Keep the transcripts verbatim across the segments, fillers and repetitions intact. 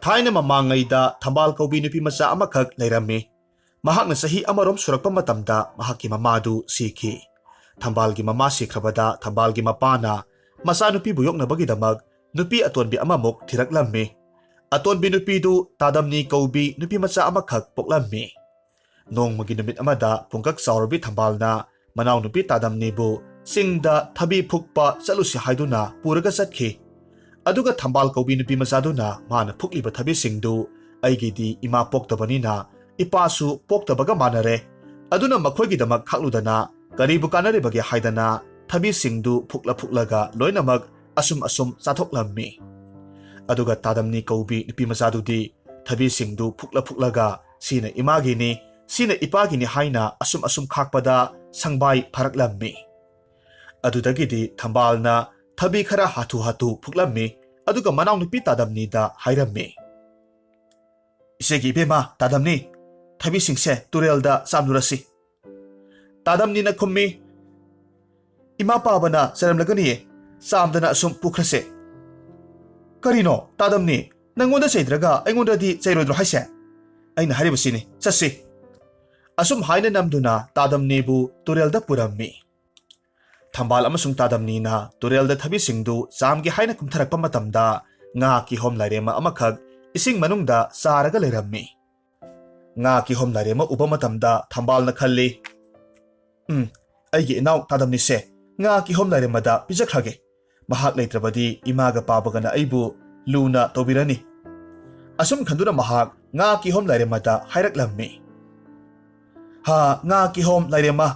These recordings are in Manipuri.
ꯊꯥꯏꯅ ꯃꯃꯥꯡꯉꯩꯗ ꯊꯝꯕꯥꯜ ꯀꯧꯕꯤ ꯅꯨꯄꯤ ꯃꯆꯥ ꯑꯃꯈꯛ ꯂꯩꯔꯝꯃꯤ꯫ ꯃꯍꯥꯛꯅ ꯆꯍꯤ ꯑꯃꯔꯣꯝ ꯁꯨꯔꯛꯄ ꯃꯇꯝꯗ ꯃꯍꯥꯛꯀꯤ ꯃꯃꯥꯗꯨ ꯁꯤꯈꯤ꯫ ꯊꯝꯕꯥꯜꯒꯤ ꯃꯃꯥ ꯁꯤꯈ꯭ꯔꯕꯗ ꯊꯝꯕꯥꯜꯒꯤ ꯃꯄꯥꯅ ꯃꯆꯥꯅꯨꯄꯤꯕꯨ ꯌꯣꯛꯅꯕꯒꯤꯗꯃꯛ ꯅꯨꯄꯤ ꯑꯇꯣꯟꯕꯤ ꯑꯃꯃꯨꯛ ꯊꯤꯔꯛꯂꯝꯃꯤ꯫ ꯑꯇꯣꯟꯕꯤ ꯅꯨꯄꯤꯗꯨ ꯇꯥꯗꯝꯅꯤ ꯀꯧꯕꯤ ꯅꯨꯄꯤ ꯃꯆꯥ ꯑꯃꯈꯛ ꯄꯣꯛꯂꯝꯃꯤ꯫ ꯅꯣꯡꯃꯒꯤ ꯅꯨꯃꯤꯠ ꯑꯃꯗ ꯄꯨꯡꯀꯛ ꯆꯥꯎꯔꯕꯤ ꯊꯝꯕꯥꯜꯅ ꯃꯅꯥꯎꯅꯨꯄꯤ ꯇꯥꯗꯝꯅꯤꯕꯨ ꯆꯤꯡꯗ ꯊꯕꯤ ꯐꯨꯛꯄ ꯆꯠꯂꯨꯁꯤ ꯍꯥꯏꯗꯨꯅ ꯄꯨꯔꯒ ꯆꯠꯈꯤ꯫ ꯑꯗꯨꯒ ꯊꯝꯕꯥꯜ ꯀꯧꯕꯤ ꯅꯨꯄꯤ ꯃꯆꯥꯗꯨꯅ ꯃꯥꯅ ꯐꯨꯛꯂꯤꯕ ꯊꯕꯤꯁꯤꯡꯗꯨ "ꯑꯩꯒꯤꯗꯤ ꯏꯃꯥ ꯄꯣꯛꯇꯕꯅꯤꯅ ꯏꯄꯥꯁꯨ ꯄꯣꯛꯇꯕꯒ ꯃꯥꯟꯅꯔꯦ, ꯑꯗꯨꯅ ꯃꯈꯣꯏꯒꯤꯗꯃꯛ ꯈꯥꯛꯂꯨꯗꯅ ꯀꯔꯤꯕꯨ ꯀꯥꯟꯅꯔꯤꯕꯒꯦ?" ꯍꯥꯏꯗꯅ ꯊꯕꯤꯁꯤꯡꯗꯨ ꯐꯨꯛꯂ ꯐꯨꯛꯂꯒ ꯂꯣꯏꯅꯃꯛ ꯑꯁꯨꯝ ꯑꯁꯨꯝ ꯆꯥꯊꯣꯛꯂꯝꯃꯤ꯫ ꯑꯗꯨꯒ ꯇꯥꯗꯝꯅꯤ ꯀꯧꯕꯤ ꯅꯨꯄꯤ ꯃꯆꯥꯗꯨꯗꯤ ꯊꯕꯤꯁꯤꯡꯗꯨ ꯐꯨꯛꯂ ꯐꯨꯛꯂꯒ "ꯁꯤꯅ ꯏꯃꯥꯒꯤꯅꯤ, ꯁꯤꯅ ꯏꯄꯥꯒꯤꯅꯤ" ꯍꯥꯏꯅ ꯑꯁꯨꯝ ꯑꯁꯨꯝ ꯈꯥꯛꯄꯗ ꯁꯪꯕꯥꯏ ꯐꯥꯔꯛꯂꯝꯃꯤ꯫ ꯑꯗꯨꯗꯒꯤꯗꯤ ꯊꯝꯕꯥꯜꯅ ꯊꯕꯤ ꯈꯔ ꯍꯥꯊꯨ ꯍꯥꯊꯨ ꯐꯨꯛꯂꯝꯃꯤ꯫ ꯑꯗꯨꯒ ꯃꯅꯥꯎꯅꯨꯄꯤ ꯇꯥꯗꯝꯅꯤꯗ ꯍꯥꯏꯔꯝꯃꯤ, "ꯏꯆꯦꯒꯤ ꯏꯕꯦꯝꯃ ꯇꯥꯗꯝꯅꯤ, ꯊꯕꯤꯁꯤꯡꯁꯦ ꯇꯨꯔꯦꯜꯗ ꯆꯥꯝꯂꯨꯔꯁꯤ꯫" ꯇꯥꯗꯝꯅꯤꯅ ꯈꯨꯝꯃꯤ, "ꯏꯃꯥ ꯄꯥꯕꯅ ꯆꯩꯔꯝꯂꯒꯅꯤꯌꯦ, ꯆꯥꯝꯗꯅ ꯑꯁꯨꯝ ꯄꯨꯈ꯭ꯔꯁꯦ꯫" "ꯀꯔꯤꯅꯣ ꯇꯥꯗꯝꯅꯤ, ꯅꯪꯉꯣꯟꯗ ꯆꯩꯗ꯭ꯔꯒ ꯑꯩꯉꯣꯟꯗꯗꯤ ꯆꯩꯔꯣꯏꯗ꯭ꯔꯣ ꯍꯥꯏꯁꯦ? ꯑꯩꯅ ꯍꯥꯏꯔꯤꯕꯁꯤꯅꯤ, ꯆꯠꯁꯤ꯫" ꯑꯁꯨꯝ ꯍꯥꯏꯅ ꯅꯝꯗꯨꯅ ꯇꯥꯗꯝꯅꯤꯕꯨ ꯇꯨꯔꯦꯜꯗ ꯄꯨꯔꯝꯃꯤ꯫ ꯊꯝꯕꯥꯜ ꯑꯃꯁꯨꯡ ꯇꯥꯗꯝꯅꯤꯅ ꯇꯨꯔꯦꯜꯗ ꯊꯕꯤꯁꯤꯡꯗꯨ ꯆꯥꯝꯒꯦ ꯍꯥꯏꯅ ꯀꯨꯝꯊꯔꯛꯄ ꯃꯇꯝꯗ ꯉꯥ ꯀꯤꯍꯣꯝ ꯂꯥꯏꯔꯦꯝꯃ ꯑꯃꯈꯛ ꯏꯁꯤꯡ ꯃꯅꯨꯡꯗ ꯆꯥꯔꯒ ꯂꯩꯔꯝꯃꯤ꯫ ꯉꯥ ꯀꯤꯍꯣꯝ ꯂꯥꯏꯔꯦꯝꯃ ꯎꯕ ꯃꯇꯝꯗ ꯊꯝꯕꯥꯜꯅ ꯈꯜꯂꯤ, "ꯎꯝ, ꯑꯩꯒꯤ ꯏꯅꯥꯎ ꯇꯥꯗꯝꯅꯤꯁꯦ ꯉꯥ ꯀꯤꯍꯣꯝ ꯂꯥꯏꯔꯦꯝꯃꯗ ꯄꯤꯖꯈ꯭ꯔꯒꯦ꯫ ꯃꯍꯥꯛ ꯂꯩꯇ꯭ꯔꯕꯗꯤ ꯏꯃꯥꯒ ꯄꯥꯕꯒꯅ ꯑꯩꯕꯨ ꯂꯨꯅ ꯇꯧꯕꯤꯔꯅꯤ꯫" ꯑꯁꯨꯝ ꯈꯟꯗꯨꯅ ꯃꯍꯥꯛ ꯉꯥ ꯀꯤꯍꯣꯝ ꯂꯥꯏꯔꯦꯝꯃꯗ ꯍꯥꯏꯔꯛꯂꯝꯃꯤ, "ꯍꯥ, ꯉꯥ ꯀꯤꯍꯣꯝ ꯂꯥꯏꯔꯦꯝꯃ,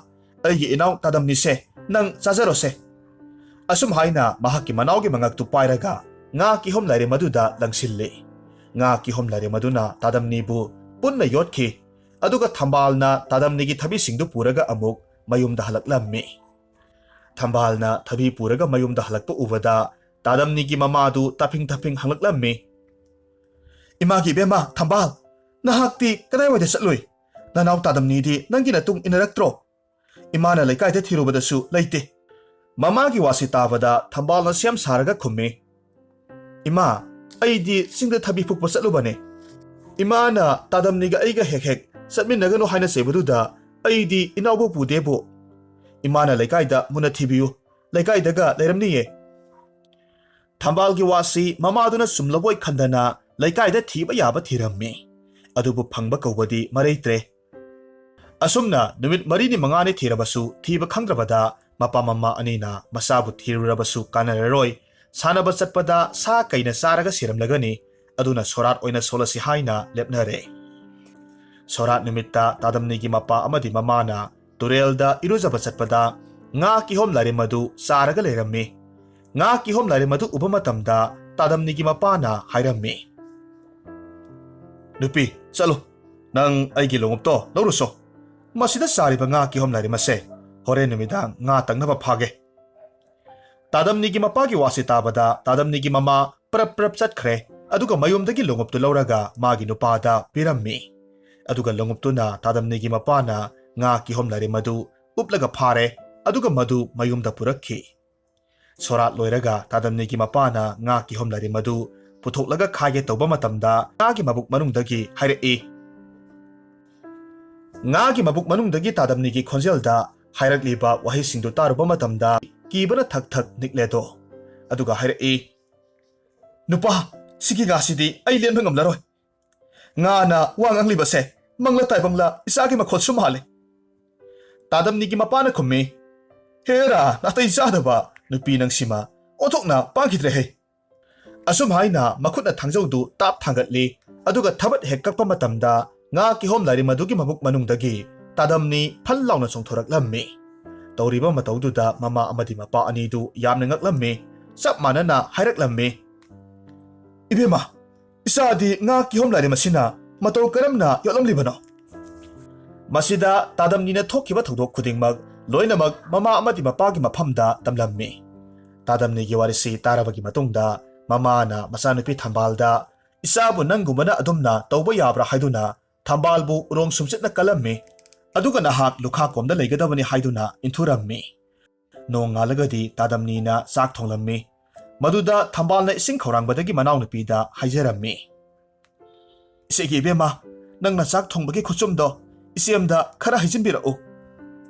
ꯑꯩꯒꯤ ꯏꯅꯥꯎ ꯇꯥꯗꯝꯅꯤꯁꯦ, ꯅꯪ ꯆꯥꯖꯔꯣꯁꯦ꯫" ꯑꯁꯨꯝ ꯍꯥꯏꯅ ꯃꯍꯥꯛꯀꯤ ꯃꯅꯥꯎꯒꯤ ꯃꯉꯛꯇꯨ ꯄꯥꯏꯔꯒ ꯉꯥ ꯀꯤꯍꯣꯝ ꯂꯥꯏꯔꯦꯝꯃꯗꯨꯗ ꯂꯪꯁꯤꯜꯂꯤ꯫ ꯉꯥ ꯀꯤꯍꯣꯝ ꯂꯥꯏꯔꯦꯝꯃꯗꯨꯅ ꯇꯥꯗꯝꯅꯤꯕꯨ ꯄꯨꯟꯅ ꯌꯣꯠꯈꯤ꯫ ꯑꯗꯨꯒ ꯊꯝꯕꯥꯜꯅ ꯇꯥꯗꯝꯅꯤꯒꯤ ꯊꯕꯤꯁꯤꯡꯗꯨ ꯄꯨꯔꯒ ꯑꯃꯨꯛ ꯃꯌꯨꯝꯗ ꯍꯜꯂꯛꯂꯝꯃꯤ꯫ ꯊꯝꯕꯥꯜꯅ ꯊꯕꯤ ꯄꯨꯔꯒ ꯃꯌꯨꯝꯗ ꯍꯜꯂꯛꯄ ꯎꯕꯗ ꯇꯥꯗꯝꯅꯤꯒꯤ ꯃꯃꯥꯗꯨ ꯇꯥꯐꯤꯡ ꯇꯥꯐꯤꯡ ꯍꯪꯂꯛꯂꯝꯃꯤ, "ꯏꯃꯥꯒꯤ ꯏꯕꯦꯝꯃ ꯊꯝꯕꯥꯜ, ꯅꯍꯥꯛꯇꯤ ꯀꯗꯥꯏꯋꯥꯏꯗ ꯆꯠꯂꯨꯏ? ꯅꯅꯥꯎ ꯇꯥꯗꯝꯅꯤꯗꯤ ꯅꯪꯒꯤ ꯅꯇꯨꯡ ꯏꯟꯅꯔꯛꯇ꯭ꯔꯣ? ꯏꯃꯥꯅ ꯂꯩꯀꯥꯏꯗ ꯊꯤꯔꯨꯕꯗꯁꯨ ꯂꯩꯇꯦ꯫" ꯃꯃꯥꯒꯤ ꯋꯥꯁꯤ ꯇꯥꯕꯗ ꯊꯝꯕꯥꯜꯅ ꯁꯦꯝ ꯁꯥꯔꯒ ꯈꯨꯝꯃꯤ, "ꯏꯃꯥ, ꯑꯩꯗꯤ ꯆꯤꯡꯗ ꯊꯕꯤ ꯐꯨꯛꯄ ꯆꯠꯂꯨꯕꯅꯦ꯫ ꯏꯃꯥꯅ ꯇꯥꯗꯝꯅꯤꯒ ꯑꯩꯒ ꯍꯦꯛ ꯍꯦꯛ ꯆꯠꯃꯤꯟꯅꯒꯅꯨ ꯍꯥꯏꯅ ꯆꯩꯕꯗꯨꯗ ꯑꯩꯗꯤ ꯏꯅꯥꯎꯕꯨ ꯄꯨꯗꯦꯕꯨ꯫ ꯏꯃꯥꯅ ꯂꯩꯀꯥꯏꯗ ꯃꯨꯟꯅ ꯊꯤꯕꯤꯌꯨ, ꯂꯩꯀꯥꯏꯗꯒ ꯂꯩꯔꯝꯅꯤꯌꯦ꯫ ꯊꯝꯕꯥꯜꯒꯤ ꯋꯥꯁꯤ ꯃꯃꯥꯗꯨꯅ ꯆꯨꯝꯂꯕꯣꯏ ꯈꯟꯗꯅ ꯂꯩꯀꯥꯏꯗ ꯊꯤꯕ ꯌꯥꯕ ꯊꯤꯔꯝꯃꯤ꯫ ꯑꯗꯨꯕꯨ ꯐꯪꯕ ꯀꯧꯕꯗꯤ ꯃꯔꯩꯇ꯭ꯔꯦ꯫ ꯑꯁꯨꯝꯅ ꯅꯨꯃꯤꯠ ꯃꯔꯤꯅꯤ ꯃꯉꯥꯅꯤ ꯊꯤꯔꯕꯁꯨ ꯊꯤꯕ ꯈꯪꯗ꯭ꯔꯕꯗ ꯃꯄꯥ ꯃꯃꯥ ꯑꯅꯤꯅ ꯃꯆꯥꯕꯨ ꯊꯤꯔꯨꯔꯕꯁꯨ ꯀꯥꯟꯅꯔꯔꯣꯏ, ꯁꯥꯟꯅꯕ ꯆꯠꯄꯗ ꯁꯥ ꯀꯩꯅ ꯆꯥꯔꯒ ꯁꯤꯔꯝꯂꯒꯅꯤ, ꯑꯗꯨꯅ ꯁꯣꯔꯥꯠ ꯑꯣꯏꯅ ꯁꯣꯜꯂꯁꯤ ꯍꯥꯏꯅ ꯂꯦꯞꯅꯔꯦ꯫ ꯁꯣꯔꯥꯠ ꯅꯨꯃꯤꯠꯇ ꯇꯥꯗꯝꯅꯤꯒꯤ ꯃꯄꯥ ꯑꯃꯗꯤ ꯃꯃꯥꯅ ꯇꯨꯔꯦꯜꯗ ꯏꯔꯨꯖꯕ ꯆꯠꯄꯗ ꯉꯥ ꯀꯤꯍꯣꯝ ꯂꯥꯏꯔꯦꯝ ꯑꯗꯨ ꯆꯥꯔꯒ ꯂꯩꯔꯝꯃꯤ꯫ ꯉꯥ ꯀꯤꯍꯣꯝ ꯂꯥꯏꯔꯦꯝ ꯑꯗꯨ ꯎꯕ ꯃꯇꯝꯗ ꯇꯥꯗꯝꯅꯤꯒꯤ ꯃꯄꯥꯅ ꯍꯥꯏꯔꯝꯃꯤ, "ꯅꯨꯄꯤ, ꯆꯠꯂꯨ, ꯅꯪ ꯑꯩꯒꯤ ꯂꯣꯡꯎꯞꯇꯣ ꯂꯧꯔꯨꯁꯣ꯫ ꯃꯁꯤꯗ ꯆꯥꯔꯤꯕ ꯉꯥ ꯀꯤꯍꯣꯝ ꯂꯥꯏꯔꯦꯝ ꯑꯁꯦ ꯍꯣꯔꯦꯟ ꯅꯨꯃꯤꯗꯥꯡ ꯉꯥ ꯇꯪꯅꯕ ꯐꯥꯒꯦ"꯫ ꯇꯥꯗꯝꯅꯤꯒꯤ ꯃꯄꯥꯒꯤ ꯋꯥꯁꯤ ꯇꯥꯕꯗ ꯇꯥꯗꯝꯅꯤꯒꯤ ꯃꯃꯥ ꯄ꯭ꯔꯞ ꯄ꯭ꯔꯞ ꯆꯠꯈ꯭ꯔꯦ, ꯑꯗꯨꯒ ꯃꯌꯨꯝꯗꯒꯤ ꯂꯣꯡꯎꯞꯇꯨ ꯂꯧꯔꯒ ꯃꯥꯒꯤ ꯅꯨꯄꯥꯗ ꯄꯤꯔꯝꯃꯤ꯫ ꯑꯗꯨꯒ ꯂꯣꯡꯎꯞꯇꯨꯅ ꯇꯥꯗꯝꯅꯤꯒꯤ ꯃꯄꯥꯅ ꯉꯥ ꯀꯤꯍꯣꯝ ꯂꯥꯏꯔꯦꯝ ꯑꯗꯨ ꯎꯞꯂꯒ ꯐꯥꯔꯦ, ꯑꯗꯨꯒ ꯃꯗꯨ ꯃꯌꯨꯝꯗ ꯄꯨꯔꯛꯈꯤ꯫ ꯁꯣꯔꯥꯠ ꯂꯣꯏꯔꯒ ꯇꯥꯗꯝꯅꯤꯒꯤ ꯃꯄꯥꯅ ꯉꯥ ꯀꯤꯍꯣꯝ ꯂꯥꯏꯔꯦꯝ ꯑꯗꯨ ꯄꯨꯊꯣꯛꯂꯒ ꯈꯥꯏꯒꯦ ꯇꯧꯕ ꯃꯇꯝꯗ ꯉꯥꯒꯤ ꯃꯕꯨꯛ ꯃꯅꯨꯡꯗꯒꯤ ꯍꯥꯏꯔꯛꯏ꯫ ꯉꯥꯒꯤ ꯃꯕꯨꯛ ꯃꯅꯨꯡꯗꯒꯤ ꯇꯥꯗꯝꯅꯤꯒꯤ ꯈꯣꯟꯖꯦꯜꯗ ꯍꯥꯏꯔꯛꯂꯤꯕ ꯋꯥꯍꯩꯁꯤꯡꯗꯨ ꯇꯥꯔꯨꯕ ꯃꯇꯝꯗ ꯀꯤꯕꯅ ꯊꯛ ꯊꯛ ꯅꯤꯛꯂꯦꯗꯣ꯫ ꯑꯗꯨꯒ ꯍꯥꯏꯔꯛꯏ, "ꯅꯨꯄꯥ, ꯁꯤꯒꯤ ꯉꯥꯁꯤꯗꯤ ꯑꯩ ꯂꯦꯟꯕ ꯉꯝꯂꯔꯣꯏ꯫ ꯉꯥꯅ ꯋꯥ ꯉꯥꯡꯂꯤꯕꯁꯦ ꯃꯪꯂ ꯇꯥꯏꯕꯪꯂ ꯏꯆꯥꯒꯤ ꯃꯈꯣꯜꯁꯨ ꯃꯥꯜꯂꯦ"꯫ ꯇꯥꯗꯝꯅꯤꯒꯤ ꯃꯄꯥꯅ ꯈꯨꯝꯃꯤ, "ꯍꯦꯔꯥ, ꯅꯥꯇꯩ ꯆꯥꯗꯕ ꯅꯨꯄꯤ ꯅꯪꯁꯤꯃ ꯑꯣꯟꯊꯣꯛꯅ ꯄꯥꯡꯈꯤꯗ꯭ꯔꯦꯍꯦ"꯫ ꯑꯁꯨꯝ ꯍꯥꯏꯅ ꯃꯈꯨꯠꯅ ꯊꯥꯡꯖꯧꯗꯨ ꯇꯥꯞ ꯊꯥꯡꯒꯠꯂꯤ, ꯑꯗꯨꯒ ꯊꯕꯠ ꯍꯦꯛ ꯀꯛꯄ ꯃꯇꯝꯗ ꯉꯥ ꯀꯤꯍꯣꯝ ꯂꯥꯏꯔꯦꯝ ꯑꯗꯨꯒꯤ ꯃꯕꯨꯛ ꯃꯅꯨꯡꯗꯒꯤ ꯇꯥꯗꯝꯅꯤ ꯐꯜ ꯂꯥꯎꯅ ꯆꯣꯡꯊꯣꯔꯛꯂꯝꯃꯤ꯫ ꯇꯧꯔꯤꯕ ꯃꯇꯧꯗꯨꯗ ꯃꯃꯥ ꯑꯃꯗꯤ ꯃꯄꯥ ꯑꯅꯤꯗꯨ ꯌꯥꯝꯅ ꯉꯛꯂꯝꯃꯤ꯫ ꯆꯞ ꯃꯥꯟꯅꯅ ꯍꯥꯏꯔꯛꯂꯝꯃꯤ, "ꯏꯕꯦꯝꯃ, ꯏꯆꯥꯗꯤ ꯉꯥ ꯀꯤꯍꯣꯝ ꯂꯥꯏꯔꯦꯝ ꯑꯁꯤꯅ ꯃꯇꯧ ꯀꯔꯝꯅ ꯌꯣꯠꯂꯝꯂꯤꯕꯅꯣ?" ꯃꯁꯤꯗ ꯇꯥꯗꯝꯅꯤꯅ ꯊꯣꯛꯈꯤꯕ ꯊꯧꯗꯣꯛ ꯈꯨꯗꯤꯡꯃꯛ ꯂꯣꯏꯅꯃꯛ ꯃꯃꯥ ꯑꯃꯗꯤ ꯃꯄꯥꯒꯤ ꯃꯐꯝꯗ ꯇꯝꯂꯝꯃꯤ꯫ ꯇꯥꯗꯝꯅꯤꯒꯤ ꯋꯥꯔꯤꯁꯤ ꯇꯥꯔꯕꯒꯤ ꯃꯇꯨꯡꯗ ꯃꯃꯥꯅ ꯃꯆꯥꯅꯨꯄꯤ ꯊꯝꯕꯥꯜꯗ, "ꯏꯆꯥꯕꯨ ꯅꯪꯒꯨꯝꯕꯅ ꯑꯗꯨꯝꯅ ꯇꯧꯕ ꯌꯥꯕ꯭ꯔꯥ?" ꯍꯥꯏꯗꯨꯅ ꯊꯝꯕꯥꯜꯕꯨ ꯎꯔꯣꯡ ꯁꯨꯝꯆꯤꯠꯅ ꯀꯜꯂꯝꯃꯤ꯫ ꯑꯗꯨꯒ ꯅꯍꯥꯛ ꯂꯨꯈꯥ ꯀꯣꯝꯗ ꯂꯩꯒꯗꯕꯅꯤ ꯍꯥꯏꯗꯨꯅ ꯏꯟꯊꯨꯔꯝꯃꯤ꯫ ꯅꯣꯡꯉꯥꯜꯂꯒꯗꯤ ꯇꯥꯗꯝꯅꯤꯅ ꯆꯥꯛ ꯊꯣꯡꯂꯝꯃꯤ꯫ ꯃꯗꯨꯗ ꯊꯝꯕꯥꯜꯅ ꯏꯁꯤꯡ ꯈꯧꯔꯥꯡꯕꯗꯒꯤ ꯃꯅꯥꯎꯅꯨꯄꯤꯗ ꯍꯥꯏꯖꯔꯝꯃꯤ, "ꯏꯆꯦꯒꯤ ꯏꯕꯦꯝꯃ, ꯅꯪꯅ ꯆꯥꯛ ꯊꯣꯡꯕꯒꯤ ꯈꯨꯠꯆꯨꯝꯗꯣ ꯏꯆꯦ ꯑꯝꯗ ꯈꯔ ꯍꯩꯖꯤꯟꯕꯤꯔꯛꯎ꯫"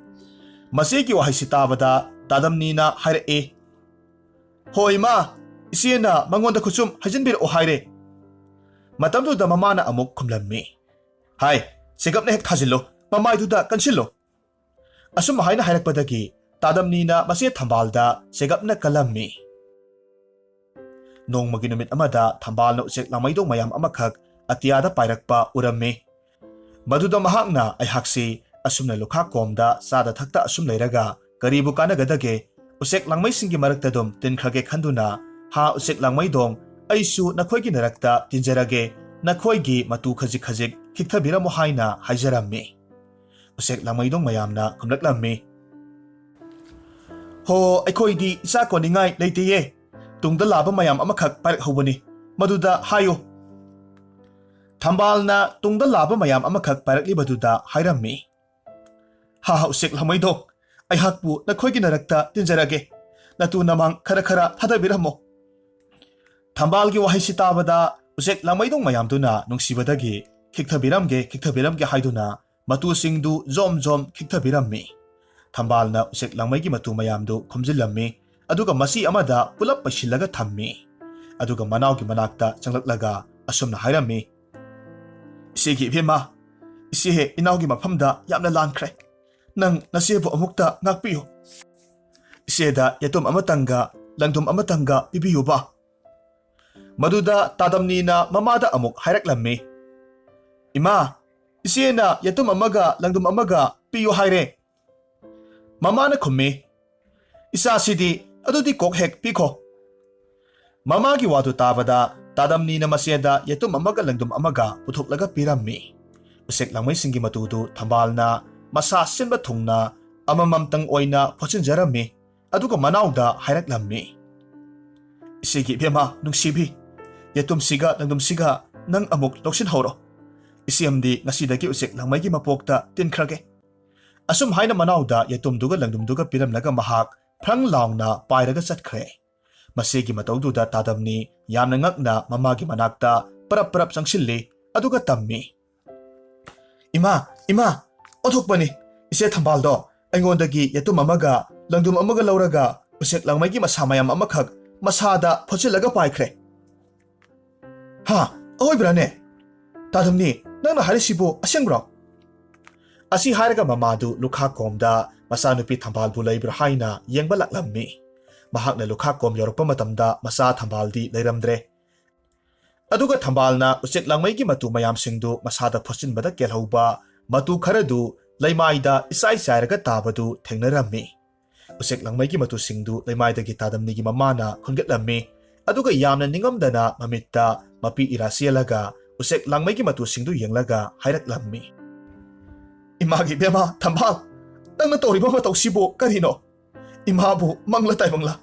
ꯃꯆꯦꯒꯤ ꯋꯥꯍꯩꯁꯤ ꯇꯥꯕꯗ ꯇꯥꯗꯝꯅꯤꯅ ꯍꯥꯏꯔꯛꯏ, "ꯍꯣ ꯏꯃꯥ, ꯏꯆꯦꯅ ꯃꯉꯣꯟꯗ ꯈꯨꯠꯆꯨꯝ ꯍꯩꯖꯤꯟꯕꯤꯔꯛꯑꯣ ꯍꯥꯏꯔꯦ꯫" ꯃꯇꯝꯗꯨꯗ ꯃꯃꯥꯅ ꯑꯃꯨꯛ ꯈꯨꯝꯂꯝꯃꯤ, "ꯍꯥꯏ, ꯆꯦꯒꯞꯅ ꯍꯦꯛ ꯊꯥꯖꯤꯜꯂꯨ, ꯃꯃꯥꯏꯗꯨꯗ ꯀꯟꯁꯤꯜꯂꯨ꯫" ꯑꯁꯨꯝ ꯍꯥꯏꯅ ꯍꯥꯏꯔꯛꯄꯗꯒꯤ ꯇꯥꯗꯝꯅꯤꯅ ꯃꯆꯦ ꯊꯝꯕꯥꯜꯗ ꯆꯦꯒꯞꯅ ꯀꯜꯂꯝꯃꯤ꯫ ꯅꯣꯡꯃꯒꯤ ꯅꯨꯃꯤꯠ ꯑꯃꯗ ꯊꯝꯕꯥꯜꯅ ꯎꯆꯦꯛ ꯂꯥꯡꯃꯩꯗꯣꯡ ꯃꯌꯥꯝ ꯑꯃꯈꯛ ꯑꯇꯤꯌꯥꯗ ꯄꯥꯏꯔꯛꯄ ꯎꯔꯝꯃꯤ꯫ ꯃꯗꯨꯗ ꯃꯍꯥꯛꯅ ꯑꯩꯍꯥꯛꯁꯤ ꯑꯁꯨꯝꯅ ꯂꯨꯈꯥꯛ ꯀꯣꯝꯗ ꯆꯥꯗ ꯊꯛꯇ ꯑꯁꯨꯝ ꯂꯩꯔꯒ ꯀꯔꯤꯕꯨ ꯀꯥꯟꯅꯒꯗꯒꯦ? ꯎꯆꯦꯛ ꯂꯥꯡꯃꯩꯁꯤꯡꯒꯤ ꯃꯔꯛꯇ ꯑꯗꯨꯝ ꯇꯤꯟꯈ꯭ꯔꯒꯦ ꯈꯟꯗꯨꯅ, "ꯍꯥ ꯎꯆꯦꯛ ꯂꯥꯡꯃꯩꯗꯣꯡ, ꯑꯩꯁꯨ ꯅꯈꯣꯏꯒꯤ ꯅꯔꯛꯇ ꯇꯤꯟꯖꯔꯒꯦ, ꯅꯈꯣꯏꯒꯤ ꯃꯇꯨ ꯈꯖꯤꯛ ꯈꯖꯤꯛ ꯈꯤꯛꯊꯕꯤꯔꯝꯃꯨ" ꯍꯥꯏꯅ ꯍꯥꯏꯖꯔꯝꯃꯤ꯫ ꯎꯆꯦꯛ ꯂꯥꯡꯃꯩꯗꯣꯡ ꯃꯌꯥꯝꯅ ꯈꯨꯝꯂꯛꯂꯝꯃꯤ, "ꯍꯣ, ꯑꯩꯈꯣꯏꯗꯤ ꯏꯆꯥ ꯀꯣꯟꯅꯤꯡꯉꯥꯏ ꯂꯩꯇꯦꯌꯦ꯫ ꯇꯨꯡꯗ ꯂꯥꯕ ꯃꯌꯥꯝ ꯑꯃꯈꯛ ꯄꯥꯏꯔꯛꯍꯧꯕꯅꯤ, ꯃꯗꯨꯗ ꯍꯥꯏꯌꯨ꯫" ꯊꯝꯕꯥꯜꯅ ꯇꯨꯡꯗ ꯂꯥꯕ ꯃꯌꯥꯝ ꯑꯃꯈꯛ ꯄꯥꯏꯔꯛꯂꯤꯕꯗꯨꯗ ꯍꯥꯏꯔꯝꯃꯤ, "ꯍꯥ, ꯎꯆꯦꯛ ꯂꯥꯡꯃꯩꯗꯣꯡ, ꯑꯩꯍꯥꯛꯄꯨ ꯅꯈꯣꯏꯒꯤ ꯅꯔꯛꯇ ꯇꯤꯟꯖꯔꯒꯦ꯫ ꯅꯇꯨ ꯅꯃꯥꯡ ꯈꯔ ꯈꯔ ꯊꯥꯗꯕꯤꯔꯝꯃꯣ꯫" ꯊꯝꯕꯥꯜꯒꯤ ꯋꯥꯍꯩꯁꯤ ꯇꯥꯕꯗ ꯎꯆꯦꯛ ꯂꯥꯡꯃꯩꯗꯣꯡ ꯃꯌꯥꯝꯗꯨꯅ ꯅꯨꯡꯁꯤꯕꯗꯒꯤ "ꯈꯤꯛꯊꯕꯤꯔꯝꯒꯦ, ꯈꯤꯛꯊꯕꯤꯔꯝꯒꯦ" ꯍꯥꯏꯗꯨꯅ ꯃꯇꯨꯁꯤꯡꯗꯨ ꯖꯣꯝ ꯖꯣꯝ ꯈꯤꯛꯊꯕꯤꯔꯝꯃꯤ꯫ ꯊꯝꯕꯥꯜꯅ ꯎꯆꯦꯛ ꯂꯥꯡꯃꯩꯒꯤ ꯃꯇꯨ ꯃꯌꯥꯝꯗꯨ ꯈꯣꯝꯖꯤꯜꯂꯝꯃꯤ, ꯑꯗꯨꯒ ꯃꯆꯤ ꯑꯃꯗ ꯄꯨꯂꯞ ꯄꯩꯁꯤꯜꯂꯒ ꯊꯝꯃꯤ꯫ ꯑꯗꯨꯒ ꯃꯅꯥꯎꯒꯤ ꯃꯅꯥꯛꯇ ꯆꯪꯂꯛꯂꯒ ꯑꯁꯨꯝꯅ ꯍꯥꯏꯔꯝꯃꯤ, "ꯏꯆꯦꯒꯤ ꯏꯕꯦꯝꯃ, ꯏꯆꯦ ꯏꯅꯥꯎꯒꯤ ꯃꯐꯝꯗ ꯌꯥꯝꯅ ꯂꯥꯟꯈ꯭ꯔꯦ꯫ ꯅꯪ ꯅꯆꯦꯕꯨ ꯑꯃꯨꯛꯇ ꯉꯥꯛꯄꯤꯌꯨ꯫ ꯏꯆꯦꯗ ꯌꯦꯇꯨꯝ ꯑꯃꯇꯪꯒ ꯂꯪꯗꯨꯝ ꯑꯃꯇꯪꯒ ꯄꯤꯕꯤꯌꯨꯕ꯫" ꯃꯗꯨꯗ ꯇꯥꯗꯝꯅꯤꯅ ꯃꯃꯥꯗ ꯑꯃꯨꯛ ꯍꯥꯏꯔꯛꯂꯝꯃꯤ, "ꯏꯃꯥ, ꯏꯆꯦꯅ ꯌꯦꯇꯨꯝ ꯑꯃꯒ ꯂꯪꯗꯨꯝ ꯑꯃꯒ ꯄꯤꯌꯨ ꯍꯥꯏꯔꯦ꯫" ꯃꯃꯥꯅ ꯈꯨꯝꯃꯤ, "ꯏꯆꯥꯁꯤꯗꯤ, ꯑꯗꯨꯗꯤ ꯀꯣꯛ ꯍꯦꯛ ꯄꯤꯈꯣ꯫" ꯃꯃꯥꯒꯤ ꯋꯥꯗꯨ ꯇꯥꯕꯗ ꯇꯥꯗꯝꯅꯤꯅ ꯃꯆꯦꯗ ꯌꯦꯇꯨꯝ ꯑꯃꯒ ꯂꯪꯗꯨꯝ ꯑꯃꯒ ꯄꯨꯊꯣꯛꯂꯒ ꯄꯤꯔꯝꯃꯤ꯫ ꯎꯆꯦꯛ ꯂꯥꯡꯃꯩꯁꯤꯡꯒꯤ ꯃꯇꯨꯗꯨ ꯊꯝꯕꯥꯜꯅ ꯃꯁꯥ ꯁꯤꯟꯕ ꯊꯨꯡꯅ ꯑꯃꯃꯝꯇꯪ ꯑꯣꯏꯅ ꯐꯣꯠꯆꯤꯟꯖꯔꯝꯃꯤ꯫ ꯑꯗꯨꯒ ꯃꯅꯥꯎꯗ ꯍꯥꯏꯔꯛꯂꯝꯃꯤ, "ꯏꯆꯦꯒꯤ ꯏꯕꯦꯝꯃ ꯅꯨꯡꯁꯤꯕꯤ, ꯌꯦꯇꯨꯝꯁꯤꯒ ꯂꯪꯗꯨꯝꯁꯤꯒ ꯅꯪ ꯑꯃꯨꯛ ꯂꯧꯁꯤꯟꯍꯧꯔꯣ꯫ ꯏꯆꯦꯝꯗꯤ ꯉꯁꯤꯗꯒꯤ ꯎꯆꯦꯛ ꯂꯥꯡꯃꯩꯒꯤ ꯃꯄꯣꯛꯇ ꯇꯤꯟꯈ꯭ꯔꯒꯦ꯫" ꯑꯁꯨꯝ ꯍꯥꯏꯅ ꯃꯅꯥꯎꯗ ꯌꯦꯇꯨꯝꯗꯨꯒ ꯂꯪꯗꯨꯝꯗꯨꯒ ꯄꯤꯔꯝꯂꯒ ꯃꯍꯥꯛ ꯐ꯭ꯔꯪ ꯂꯥꯎꯅ ꯄꯥꯏꯔꯒ ꯆꯠꯈ꯭ꯔꯦ꯫ ꯃꯁꯤꯒꯤ ꯃꯇꯧꯗꯨꯗ ꯇꯥꯗꯝꯅꯤ ꯌꯥꯝꯅ ꯉꯛꯅ ꯃꯃꯥꯒꯤ ꯃꯅꯥꯛꯇ ꯄꯔꯞ ꯄꯔꯞ ꯆꯪꯁꯤꯜꯂꯤ, ꯑꯗꯨꯒ ꯇꯝꯃꯤ, "ꯏꯃꯥ, ꯏꯃꯥ, ꯑꯣꯟꯊꯣꯛꯄꯅꯤ! ꯏꯆꯦ ꯊꯝꯕꯥꯜꯗꯣ ꯑꯩꯉꯣꯟꯗꯒꯤ ꯌꯦꯇꯨꯝ ꯑꯃꯒ ꯂꯪꯗꯨꯝ ꯑꯃꯒ ꯂꯧꯔꯒ ꯎꯆꯦꯛ ꯂꯥꯡꯃꯩꯒꯤ ꯃꯁꯥ ꯃꯌꯥꯝ ꯑꯃꯈꯛ ꯃꯁꯥꯗ ꯐꯣꯠꯆꯤꯜꯂꯒ ꯄꯥꯏꯈ꯭ꯔꯦ꯫ ꯍꯥ, ꯑꯑꯣꯏꯕ꯭ꯔꯥꯅꯦ? ꯇꯥꯗꯝꯅꯤ, ꯅꯪꯅ ꯍꯥꯏꯔꯤꯁꯤꯕꯨ ꯑꯁꯦꯡꯕ꯭ꯔꯣ?" ꯑꯁꯤ ꯍꯥꯏꯔꯒ ꯃꯃꯥꯗꯨ ꯂꯨꯈꯥꯛꯀꯣꯝꯗ ꯃꯆꯥꯅꯨꯄꯤ ꯊꯝꯕꯥꯜꯕꯨ ꯂꯩꯕ꯭ꯔꯥ ꯍꯥꯏꯅ ꯌꯦꯡꯕ ꯂꯥꯛꯂꯝꯃꯤ꯫ ꯃꯍꯥꯛꯅ ꯂꯨꯈꯥꯛꯀꯣꯝ ꯌꯧꯔꯛꯄ ꯃꯇꯝꯗ ꯃꯆꯥ ꯊꯝꯕꯥꯜꯗꯤ ꯂꯩꯔꯝꯗ꯭ꯔꯦ꯫ ꯑꯗꯨꯒ ꯊꯝꯕꯥꯜꯅ ꯎꯆꯦꯛ ꯂꯥꯡꯃꯩꯒꯤ ꯃꯇꯨ ꯃꯌꯥꯝꯁꯤꯡꯗꯨ ꯃꯁꯥꯗ ꯐꯣꯠꯆꯤꯟꯕꯗ ꯀꯦꯜꯍꯧꯕ ꯃꯇꯨ ꯈꯔꯗꯨ ꯂꯩꯃꯥꯏꯗ ꯏꯆꯥꯏ ꯆꯥꯏꯔꯒ ꯇꯥꯕꯗꯨ ꯊꯦꯡꯅꯔꯝꯃꯤ꯫ ꯎꯆꯦꯛ ꯂꯥꯡꯃꯩꯒꯤ ꯃꯇꯨꯁꯤꯡꯗꯨ ꯂꯩꯃꯥꯏꯗꯒꯤ ꯇꯥꯗꯝꯅꯤꯒꯤ ꯃꯃꯥꯅ ꯈꯨꯟꯒꯠꯂꯝꯃꯤ, ꯑꯗꯨꯒ ꯌꯥꯝꯅ ꯅꯤꯡꯉꯝꯗꯅ ꯃꯃꯤꯠꯇ ꯃꯄꯤ ꯏꯔꯥ ꯆꯦꯜꯂꯒ ꯎꯆꯦꯛ ꯂꯥꯡꯃꯩꯒꯤ ꯃꯇꯨꯁꯤꯡꯗꯨ ꯌꯦꯡꯂꯒ ꯍꯥꯏꯔꯛꯂꯝꯃꯤ, "ꯏꯃꯥꯒꯤ ꯏꯕꯦꯝꯃ ꯊꯝꯕꯥꯜ, ꯅꯪꯅ ꯇꯧꯔꯤꯕ ꯃꯇꯧꯁꯤꯕꯨ ꯀꯔꯤꯅꯣ? ꯏꯃꯥꯕꯨ ꯃꯪꯂ ꯇꯥꯏꯕꯪꯂ?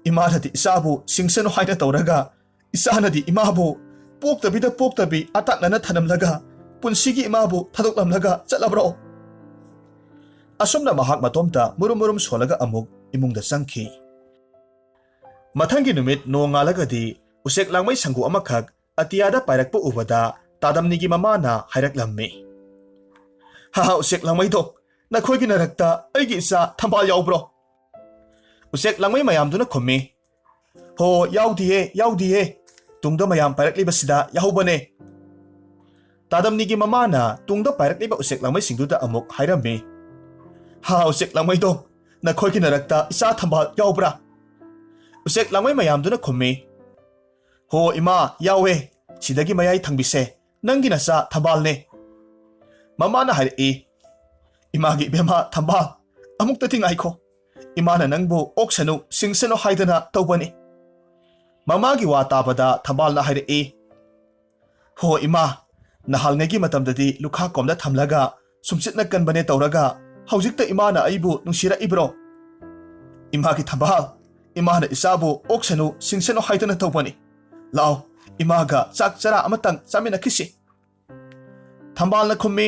ꯏꯃꯥꯅꯗꯤ ꯏꯆꯥꯕꯨ ꯁꯤꯡꯁꯅꯨ ꯍꯥꯏꯅ ꯇꯧꯔꯒ, ꯏꯆꯥꯅꯗꯤ ꯏꯃꯥꯕꯨ ꯄꯣꯛꯇꯕꯤꯗ ꯄꯣꯛꯇꯕꯤ ꯑꯇꯥꯛꯅꯅ ꯊꯅꯝꯂꯒ, ꯄꯨꯟꯁꯤꯒꯤ ꯏꯃꯥꯕꯨ ꯊꯥꯗꯣꯛꯂꯝꯂꯒ ꯆꯠꯂꯕ꯭ꯔꯣ?" ꯑꯁꯨꯝꯅ ꯃꯍꯥꯛ ꯃꯇꯣꯝꯇ ꯃꯨꯔꯨꯝ ꯃꯨꯔꯨꯝ ꯁꯣꯜꯂꯒ ꯑꯃꯨꯛ ꯏꯃꯨꯡꯗ ꯆꯪꯈꯤ꯫ ꯃꯊꯪꯒꯤ ꯅꯨꯃꯤꯠ ꯅꯣꯡꯉꯥꯜꯂꯒꯗꯤ ꯎꯆꯦꯛ ꯂꯥꯡꯃꯩ ꯁꯪꯒꯨ ꯑꯃꯈꯛ ꯑꯇꯤꯌꯥꯗ ꯄꯥꯏꯔꯛꯄ ꯎꯕꯗ ꯇꯥꯗꯝꯅꯤꯒꯤ ꯃꯃꯥꯅ ꯍꯥꯏꯔꯛꯂꯝꯃꯤ, "ꯍꯥ, ꯎꯆꯦꯛ ꯂꯥꯡꯃꯩꯗꯣ, ꯅꯈꯣꯏꯒꯤ ꯅꯔꯛꯇ ꯑꯩꯒꯤ ꯏꯆꯥ ꯊꯝꯕꯥꯜ ꯌꯥꯎꯕ꯭ꯔꯣ?" ꯎꯆꯦꯛ ꯂꯥꯡꯃꯩ ꯃꯌꯥꯝꯗꯨꯅ ꯈꯨꯝꯃꯤ, "ꯍꯣ, ꯌꯥꯎꯗꯤꯌꯦ, ꯌꯥꯎꯗꯤꯌꯦ꯫ ꯇꯨꯡꯗ ꯃꯌꯥꯝ ꯄꯥꯏꯔꯛꯂꯤꯕꯁꯤꯗ ꯌꯥꯎꯕꯅꯦ꯫" ꯇꯥꯗꯝꯅꯤꯒꯤ ꯃꯃꯥꯅ ꯇꯨꯡꯗ ꯄꯥꯏꯔꯛꯂꯤꯕ ꯎꯆꯦꯛ ꯂꯥꯡꯃꯩꯁꯤꯡꯗꯨꯗ ꯑꯃꯨꯛ ꯍꯥꯏꯔꯝꯃꯤ, "ꯍꯥ, ꯎꯆꯦꯛ ꯂꯥꯡꯃꯩꯗꯣ, ꯅꯈꯣꯏꯒꯤ ꯅꯔꯛꯇ ꯏꯆꯥ ꯊꯝꯕꯥꯜ ꯌꯥꯎꯕ꯭ꯔꯥ?" ꯎꯆꯦꯛ ꯂꯥꯡꯃꯩ ꯃꯌꯥꯝꯗꯨꯅ ꯈꯨꯝꯃꯤ, "ꯍꯣ ꯏꯃꯥ, ꯌꯥꯎꯋꯦ꯫ ꯁꯤꯗꯒꯤ ꯃꯌꯥꯏ ꯊꯪꯕꯤꯁꯦ ꯅꯪꯒꯤ ꯅꯆꯥ ꯊꯝꯕꯥꯜꯅꯦ꯫" ꯃꯃꯥꯅ ꯍꯥꯏꯔꯛꯏ, "ꯏꯃꯥꯒꯤ ꯏꯕꯦꯝꯃ ꯊꯝꯕꯥꯜ, ꯑꯃꯨꯛꯇꯗꯤ ꯉꯥꯏꯈꯣ꯫ ꯏꯃꯥꯅ ꯅꯪꯕꯨ ꯑꯣꯛꯁꯅꯨ, ꯁꯤꯡꯁꯅꯨ ꯍꯥꯏꯗꯅ ꯇꯧꯕꯅꯤ꯫" ꯃꯃꯥꯒꯤ ꯋꯥ ꯇꯥꯕꯗ ꯊꯝꯕꯥꯜꯅ ꯍꯥꯏꯔꯛꯏ, "ꯍꯣ ꯏꯃꯥ, ꯅꯍꯥꯜꯉꯩꯒꯤ ꯃꯇꯝꯗꯗꯤ ꯂꯨꯈꯥꯛꯀꯣꯝꯗ ꯊꯝꯂꯒ ꯁꯨꯝꯆꯤꯠꯅ ꯀꯟꯕꯅꯦ ꯇꯧꯔꯒ ꯍꯧꯖꯤꯛꯇ ꯏꯃꯥꯅ ꯑꯩꯕꯨ ꯅꯨꯡꯁꯤꯔꯛꯏꯕ꯭ꯔꯣ? ꯏꯃꯥꯒꯤ ꯊꯝꯕꯥꯜ, ꯏꯃꯥꯅ ꯏꯆꯥꯕꯨ ꯑꯣꯛꯁꯅꯨ, ꯁꯤꯡꯁꯅꯨ ꯍꯥꯏꯗꯅ ꯇꯧꯕꯅꯤ꯫ ꯂꯥꯛꯑꯣ, ꯏꯃꯥꯒ ꯆꯥꯛ ꯆꯔꯥ ꯑꯃꯇꯪ ꯆꯥꯃꯤꯟꯅꯈꯤꯁꯤ꯫" ꯊꯝꯕꯥꯜꯅ ꯈꯨꯝꯃꯤ,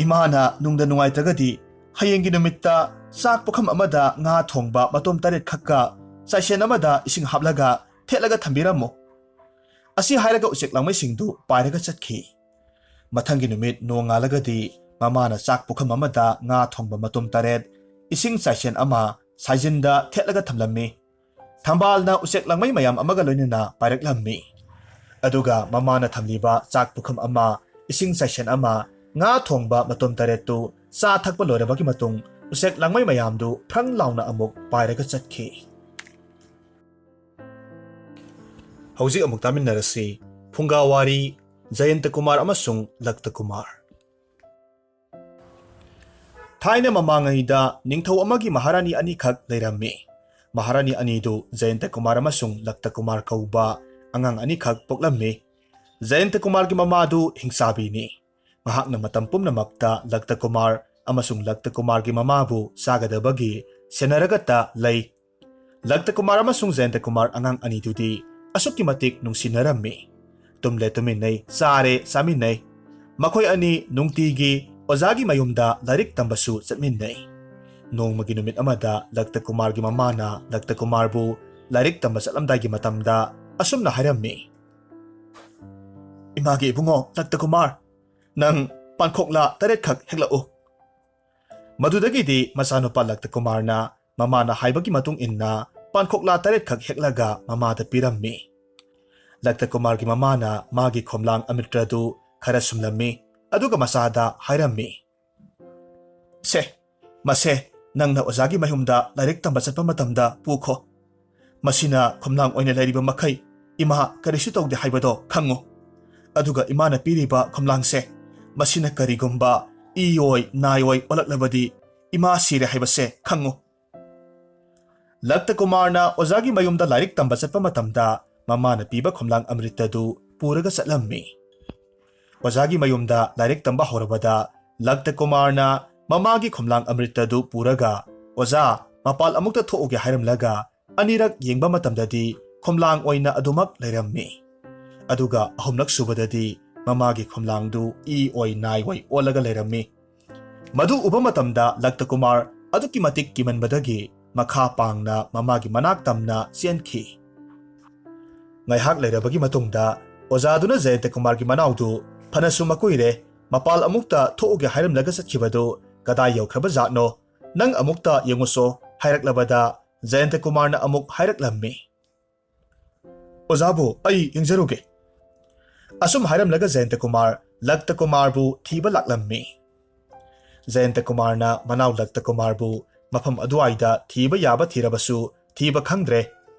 "ꯏꯃꯥꯅ ꯅꯨꯡꯗ ꯅꯨꯡꯉꯥꯏꯇ꯭ꯔꯒꯗꯤ ꯍꯌꯦꯡꯒꯤ ꯅꯨꯃꯤꯠꯇ ꯆꯥꯛ ꯄꯨꯈꯝ ꯑꯃꯗ ꯉꯥ ꯊꯣꯡꯕ ꯃꯇꯨꯝ ꯇꯔꯦꯠ ꯈꯛꯀ ꯆꯥꯏꯁꯦꯟ ꯑꯃꯗ ꯏꯁꯤꯡ ꯍꯥꯞꯂꯒ ꯊꯦꯠꯂꯒ ꯊꯝꯕꯤꯔꯝꯃꯨ꯫ ꯑꯁꯤ ꯍꯥꯏꯔꯒ ꯎꯆꯦꯛ ꯂꯥꯡꯃꯩꯁꯤꯡꯗꯨ ꯄꯥꯏꯔꯒ ꯆꯠꯈꯤ꯫ ꯃꯊꯪꯒꯤ ꯅꯨꯃꯤꯠ ꯅꯣꯡꯉꯥꯜꯂꯒꯗꯤ ꯃꯃꯥꯅ ꯆꯥꯛ ꯄꯨꯈꯝ ꯑꯃꯗ ꯉꯥ ꯊꯣꯡꯕ ꯃꯇꯨꯝ ꯇꯔꯦꯠ, ꯏꯁꯤꯡ ꯆꯥꯏꯁꯦꯟ ꯑꯃ ꯁꯥꯏꯖꯤꯟꯗ ꯊꯦꯠꯂꯒ ꯊꯝꯂꯝꯃꯤ꯫ ꯊꯝꯕꯥꯜꯅ ꯎꯆꯦꯛ ꯂꯥꯡꯃꯩ ꯃꯌꯥꯝ ꯑꯃꯒ ꯂꯣꯏꯅꯅ ꯄꯥꯏꯔꯛꯂꯝꯃꯤ꯫ ꯑꯗꯨꯒ ꯃꯃꯥꯅ ꯊꯝꯂꯤꯕ ꯆꯥꯛ ꯄꯨꯈꯝ ꯑꯃ, ꯏꯁꯤꯡ ꯆꯥꯏꯁꯦꯟ ꯑꯃ, ꯉꯥ ꯊꯣꯡꯕ ꯃꯇꯨꯝ ꯇꯔꯦꯠꯇꯨ ꯆꯥ ꯊꯛꯄ ꯂꯣꯏꯔꯕꯒꯤ ꯃꯇꯨꯡ ꯎꯆꯦꯛ ꯂꯥꯡꯃꯩ ꯃꯌꯥꯝꯗꯨ ꯐ꯭ꯔꯪ ꯂꯥꯎꯅ ꯑꯃꯨꯛ ꯄꯥꯏꯔꯒ ꯆꯠꯈꯤ꯫ ꯍꯧꯖꯤꯛ ꯑꯃꯨꯛ ꯇꯥꯃꯤꯟꯅꯔꯁꯤ ꯐꯨꯡꯒꯥ ꯋꯥꯔꯤ, ꯖꯌꯟꯇ ꯀꯨꯃꯥꯔ ꯑꯃꯁꯨꯡ ꯂꯛꯇ ꯀꯨꯃꯥꯔ꯫ ꯊꯥꯏꯅ ꯃꯃꯥꯡꯉꯩꯗ ꯅꯤꯡꯊꯧ ꯑꯃꯒꯤ ꯃꯍꯥꯔꯥꯅꯤ ꯑꯅꯤꯈꯛ ꯂꯩꯔꯝꯃꯤ꯫ ꯃꯍꯥꯔꯥꯅꯤ ꯑꯅꯤꯗꯨ ꯖꯌꯟꯇ ꯀꯨꯃꯥꯔ ꯑꯃꯁꯨꯡ ꯂꯛꯇ ꯀꯨꯃꯥꯔ ꯀꯧꯕ ꯑꯉꯥꯡ ꯑꯅꯤꯈꯛ ꯄꯣꯛꯂꯝꯃꯤ꯫ ꯖꯌꯟꯇ ꯀꯨꯃꯥꯔꯒꯤ ꯃꯃꯥꯗꯨ ꯍꯤꯡꯆꯥꯕꯤꯅꯤ꯫ ꯃꯍꯥꯛꯅ ꯃꯇꯝ ꯄꯨꯝꯅꯃꯛꯇ ꯂꯛꯇ ꯀꯨꯃꯥꯔ ꯑꯃꯁꯨꯡ ꯂꯛꯇ ꯀꯨꯃꯥꯔꯒꯤ ꯃꯃꯥꯕꯨ ꯆꯥꯒꯗꯕꯒꯤ ꯁꯦꯟꯅꯔꯒꯇ ꯂꯩ꯫ ꯂꯛꯇ ꯀꯨꯃꯥꯔ ꯑꯃꯁꯨꯡ ꯖꯌꯟꯇ ꯀꯨꯃꯥꯔ ꯑꯉꯥꯡ ꯑꯅꯤꯗꯨꯗꯤ ꯑꯁꯨꯛꯀꯤ ꯃꯇꯤꯛ ꯅꯨꯡꯁꯤꯅꯔꯝꯃꯤ꯫ ꯇꯨꯝꯂꯦ ꯇꯨꯝꯃꯤꯟꯅꯩ, ꯆꯥꯔꯦ ꯆꯥꯃꯤꯟꯅꯩ꯫ ꯃꯈꯣꯏ ꯑꯅꯤ ꯅꯨꯡꯇꯤꯒꯤ ꯑꯣꯖꯥꯒꯤ ꯃꯌꯨꯝꯗ ꯂꯥꯏꯔꯤꯛ ꯇꯝꯕꯁꯨ ꯆꯠꯃꯤꯟꯅꯩ꯫ ꯅꯣꯡꯃꯒꯤ ꯅꯨꯃꯤꯠ ꯑꯃꯗ ꯂꯛꯇ ꯀꯨꯃꯥꯔꯒꯤ ꯃꯃꯥꯅ ꯂꯛꯇ ꯀꯨꯃꯥꯔꯕꯨ ꯂꯥꯏꯔꯤꯛ ꯇꯝꯕ ꯆꯠꯂꯝꯗꯥꯏꯒꯤ ꯃꯇꯝꯗ ꯑꯁꯨꯝꯅ ꯍꯥꯏꯔꯝꯃꯤ, "ꯏꯃꯥꯒꯤ ꯏꯕꯨꯡꯉꯣ ꯂꯛꯇ ꯀꯨꯃꯥꯔ, ꯅꯪ ꯄꯥꯟꯈꯣꯛꯂꯥ ꯇꯔꯦꯠꯈꯛ ꯍꯦꯛꯂꯛꯎ"꯫ ꯃꯗꯨꯗꯒꯤꯗꯤ ꯃꯆꯥꯅꯨꯄꯥ ꯂꯛꯇ ꯀꯨꯃꯥꯔꯅ ꯃꯃꯥꯅ ꯍꯥꯏꯕꯒꯤ ꯃꯇꯨꯡ ꯏꯟꯅ ꯄꯥꯟꯈꯣꯛꯂꯥ ꯇꯔꯦꯠꯈꯛ ꯍꯦꯛꯂꯒ ꯃꯃꯥꯗ ꯄꯤꯔꯝꯃꯤ꯫ ꯂꯛꯇ ꯀꯨꯃꯥꯔꯒꯤ ꯃꯃꯥꯅ ꯃꯥꯒꯤ ꯈꯣꯝꯂꯥꯡ ꯑꯃ꯭ꯔꯤꯇꯗꯨ ꯈꯔ ꯁꯨꯝꯂꯝꯃꯤ, ꯑꯗꯨꯒ ꯃꯆꯥꯗ ꯍꯥꯏꯔꯝꯃꯤ, "ꯁꯦ, ꯃꯁꯦ ꯅꯪꯅ ꯑꯣꯖꯥꯒꯤ ꯃꯌꯨꯝꯗ ꯂꯥꯏꯔꯤꯛ ꯇꯝꯕ ꯆꯠꯄ ꯃꯇꯝꯗ ꯄꯨꯈꯣ꯫ ꯃꯁꯤꯅ ꯈꯣꯝꯂꯥꯡ ꯑꯣꯏꯅ ꯂꯩꯔꯤꯕ ꯃꯈꯩ ꯏꯃꯥ ꯀꯔꯤꯁꯨ ꯇꯧꯗꯦ ꯍꯥꯏꯕꯗꯣ ꯈꯪꯉꯨ꯫ ꯑꯗꯨꯒ ꯏꯃꯥꯅ ꯄꯤꯔꯤꯕ ꯈꯣꯝꯂꯥꯡꯁꯦ, ꯃꯁꯤꯅ ꯀꯔꯤꯒꯨꯝꯕ ꯏ ꯑꯣꯏ ꯅꯥꯏ ꯑꯣꯏ ꯑꯣꯜꯂꯛꯂꯕꯗꯤ ꯏꯃꯥ ꯁꯤꯔꯦ ꯍꯥꯏꯕꯁꯦ ꯈꯪꯉꯨ"꯫ ꯂꯛꯇ ꯀꯨꯃꯥꯔꯅ ꯑꯣꯖꯥꯒꯤ ꯃꯌꯨꯝꯗ ꯂꯥꯏꯔꯤꯛ ꯇꯝꯕ ꯆꯠꯄ ꯃꯇꯝꯗ ꯃꯃꯥꯅ ꯄꯤꯕ ꯈꯣꯝꯂꯥꯡ ꯑꯃ꯭ꯔꯤꯇꯗꯨ ꯄꯨꯔꯒ ꯆꯠꯂꯝꯃꯤ꯫ ꯑꯣꯖꯥꯒꯤ ꯃꯌꯨꯝꯗ ꯂꯥꯏꯔꯤꯛ ꯇꯝꯕ ꯍꯧꯔꯕꯗ ꯂꯛꯇ ꯀꯨꯃꯥꯔꯅ ꯃꯃꯥꯒꯤ ꯈꯣꯝꯂꯥꯡ ꯑꯃ꯭ꯔꯤꯇꯗꯨ ꯄꯨꯔꯒ, "ꯑꯣꯖꯥ, ꯃꯄꯥꯜ ꯑꯃꯨꯛꯇ ꯊꯣꯛꯎꯒꯦ" ꯍꯥꯏꯔꯝꯂꯒ ꯑꯅꯤꯔꯛ ꯌꯦꯡꯕ ꯃꯇꯝꯗꯗꯤ ꯈꯣꯝꯂꯥꯡ ꯑꯣꯏꯅ ꯑꯗꯨꯃꯛ ꯂꯩꯔꯝꯃꯤ꯫ ꯑꯗꯨꯒ ꯑꯍꯨꯝꯂꯛ ꯁꯨꯕꯗꯗꯤ ꯃꯃꯥꯒꯤ ꯈꯣꯝꯂꯥꯡꯗꯨ ꯏ ꯑꯣꯏ ꯅꯥꯏ ꯑꯣꯏ ꯑꯣꯜꯂꯒ ꯂꯩꯔꯝꯃꯤ꯫ ꯃꯗꯨ ꯎꯕ ꯃꯇꯝꯗ ꯂꯛꯇ ꯀꯨꯃꯥꯔ ꯑꯗꯨꯛꯀꯤ ꯃꯇꯤꯛ ꯀꯤꯃꯟꯕꯗꯒꯤ ꯃꯈꯥ ꯄꯥꯡꯅ ꯃꯃꯥꯒꯤ ꯃꯅꯥꯛ ꯇꯝꯅ ꯆꯦꯟꯈꯤ꯫ ꯉꯥꯏꯍꯥꯛ ꯂꯩꯔꯕꯒꯤ ꯃꯇꯨꯡꯗ ꯑꯣꯖꯥꯗꯨꯅ ꯖꯌꯟꯇ ꯀꯨꯃꯥꯔꯒꯤ ꯃꯅꯥꯎꯗꯨ, "ꯐꯅꯁꯨ ꯃꯀꯨꯏꯔꯦ, ꯃꯄꯥꯜ ꯑꯃꯨꯛꯇ ꯊꯣꯛꯎꯒꯦ ꯍꯥꯏꯔꯝꯂꯒ ꯆꯠꯈꯤꯕꯗꯨ ꯀꯗꯥꯏ ꯌꯧꯈ꯭ꯔꯕ ꯖꯥꯠꯅꯣ? ꯅꯪ ꯑꯃꯨꯛꯇ ꯌꯦꯡꯉꯨꯁꯣ" ꯍꯥꯏꯔꯛꯂꯕꯗ ꯖꯌꯟꯇ ꯀꯨꯃꯥꯔꯅ ꯑꯃꯨꯛ ꯍꯥꯏꯔꯛꯂꯝꯃꯤ, "ꯑꯣꯖꯥꯕꯨ ꯑꯩ ꯌꯦꯡꯖꯔꯨꯒꯦ"꯫ ꯑꯁꯨꯝ ꯍꯥꯏꯔꯝꯂꯒ ꯖꯌꯟꯇ ꯀꯨꯃꯥꯔ ꯂꯛꯇ ꯀꯨꯃꯥꯔꯕꯨ ꯊꯤꯕ ꯂꯥꯛꯂꯝꯃꯤ꯫ ꯖꯌꯟꯇ ꯀꯨꯃꯥꯔꯅ ꯃꯅꯥꯎ ꯂꯛꯇ ꯀꯨꯃꯥꯔꯕꯨ ꯃꯐꯝ ꯑꯗꯨꯋꯥꯏꯗ ꯊꯤꯕ ꯌꯥꯕ ꯊꯤꯔꯕꯁꯨ ꯊꯤꯕ ꯈꯪꯗ꯭ꯔꯦ꯫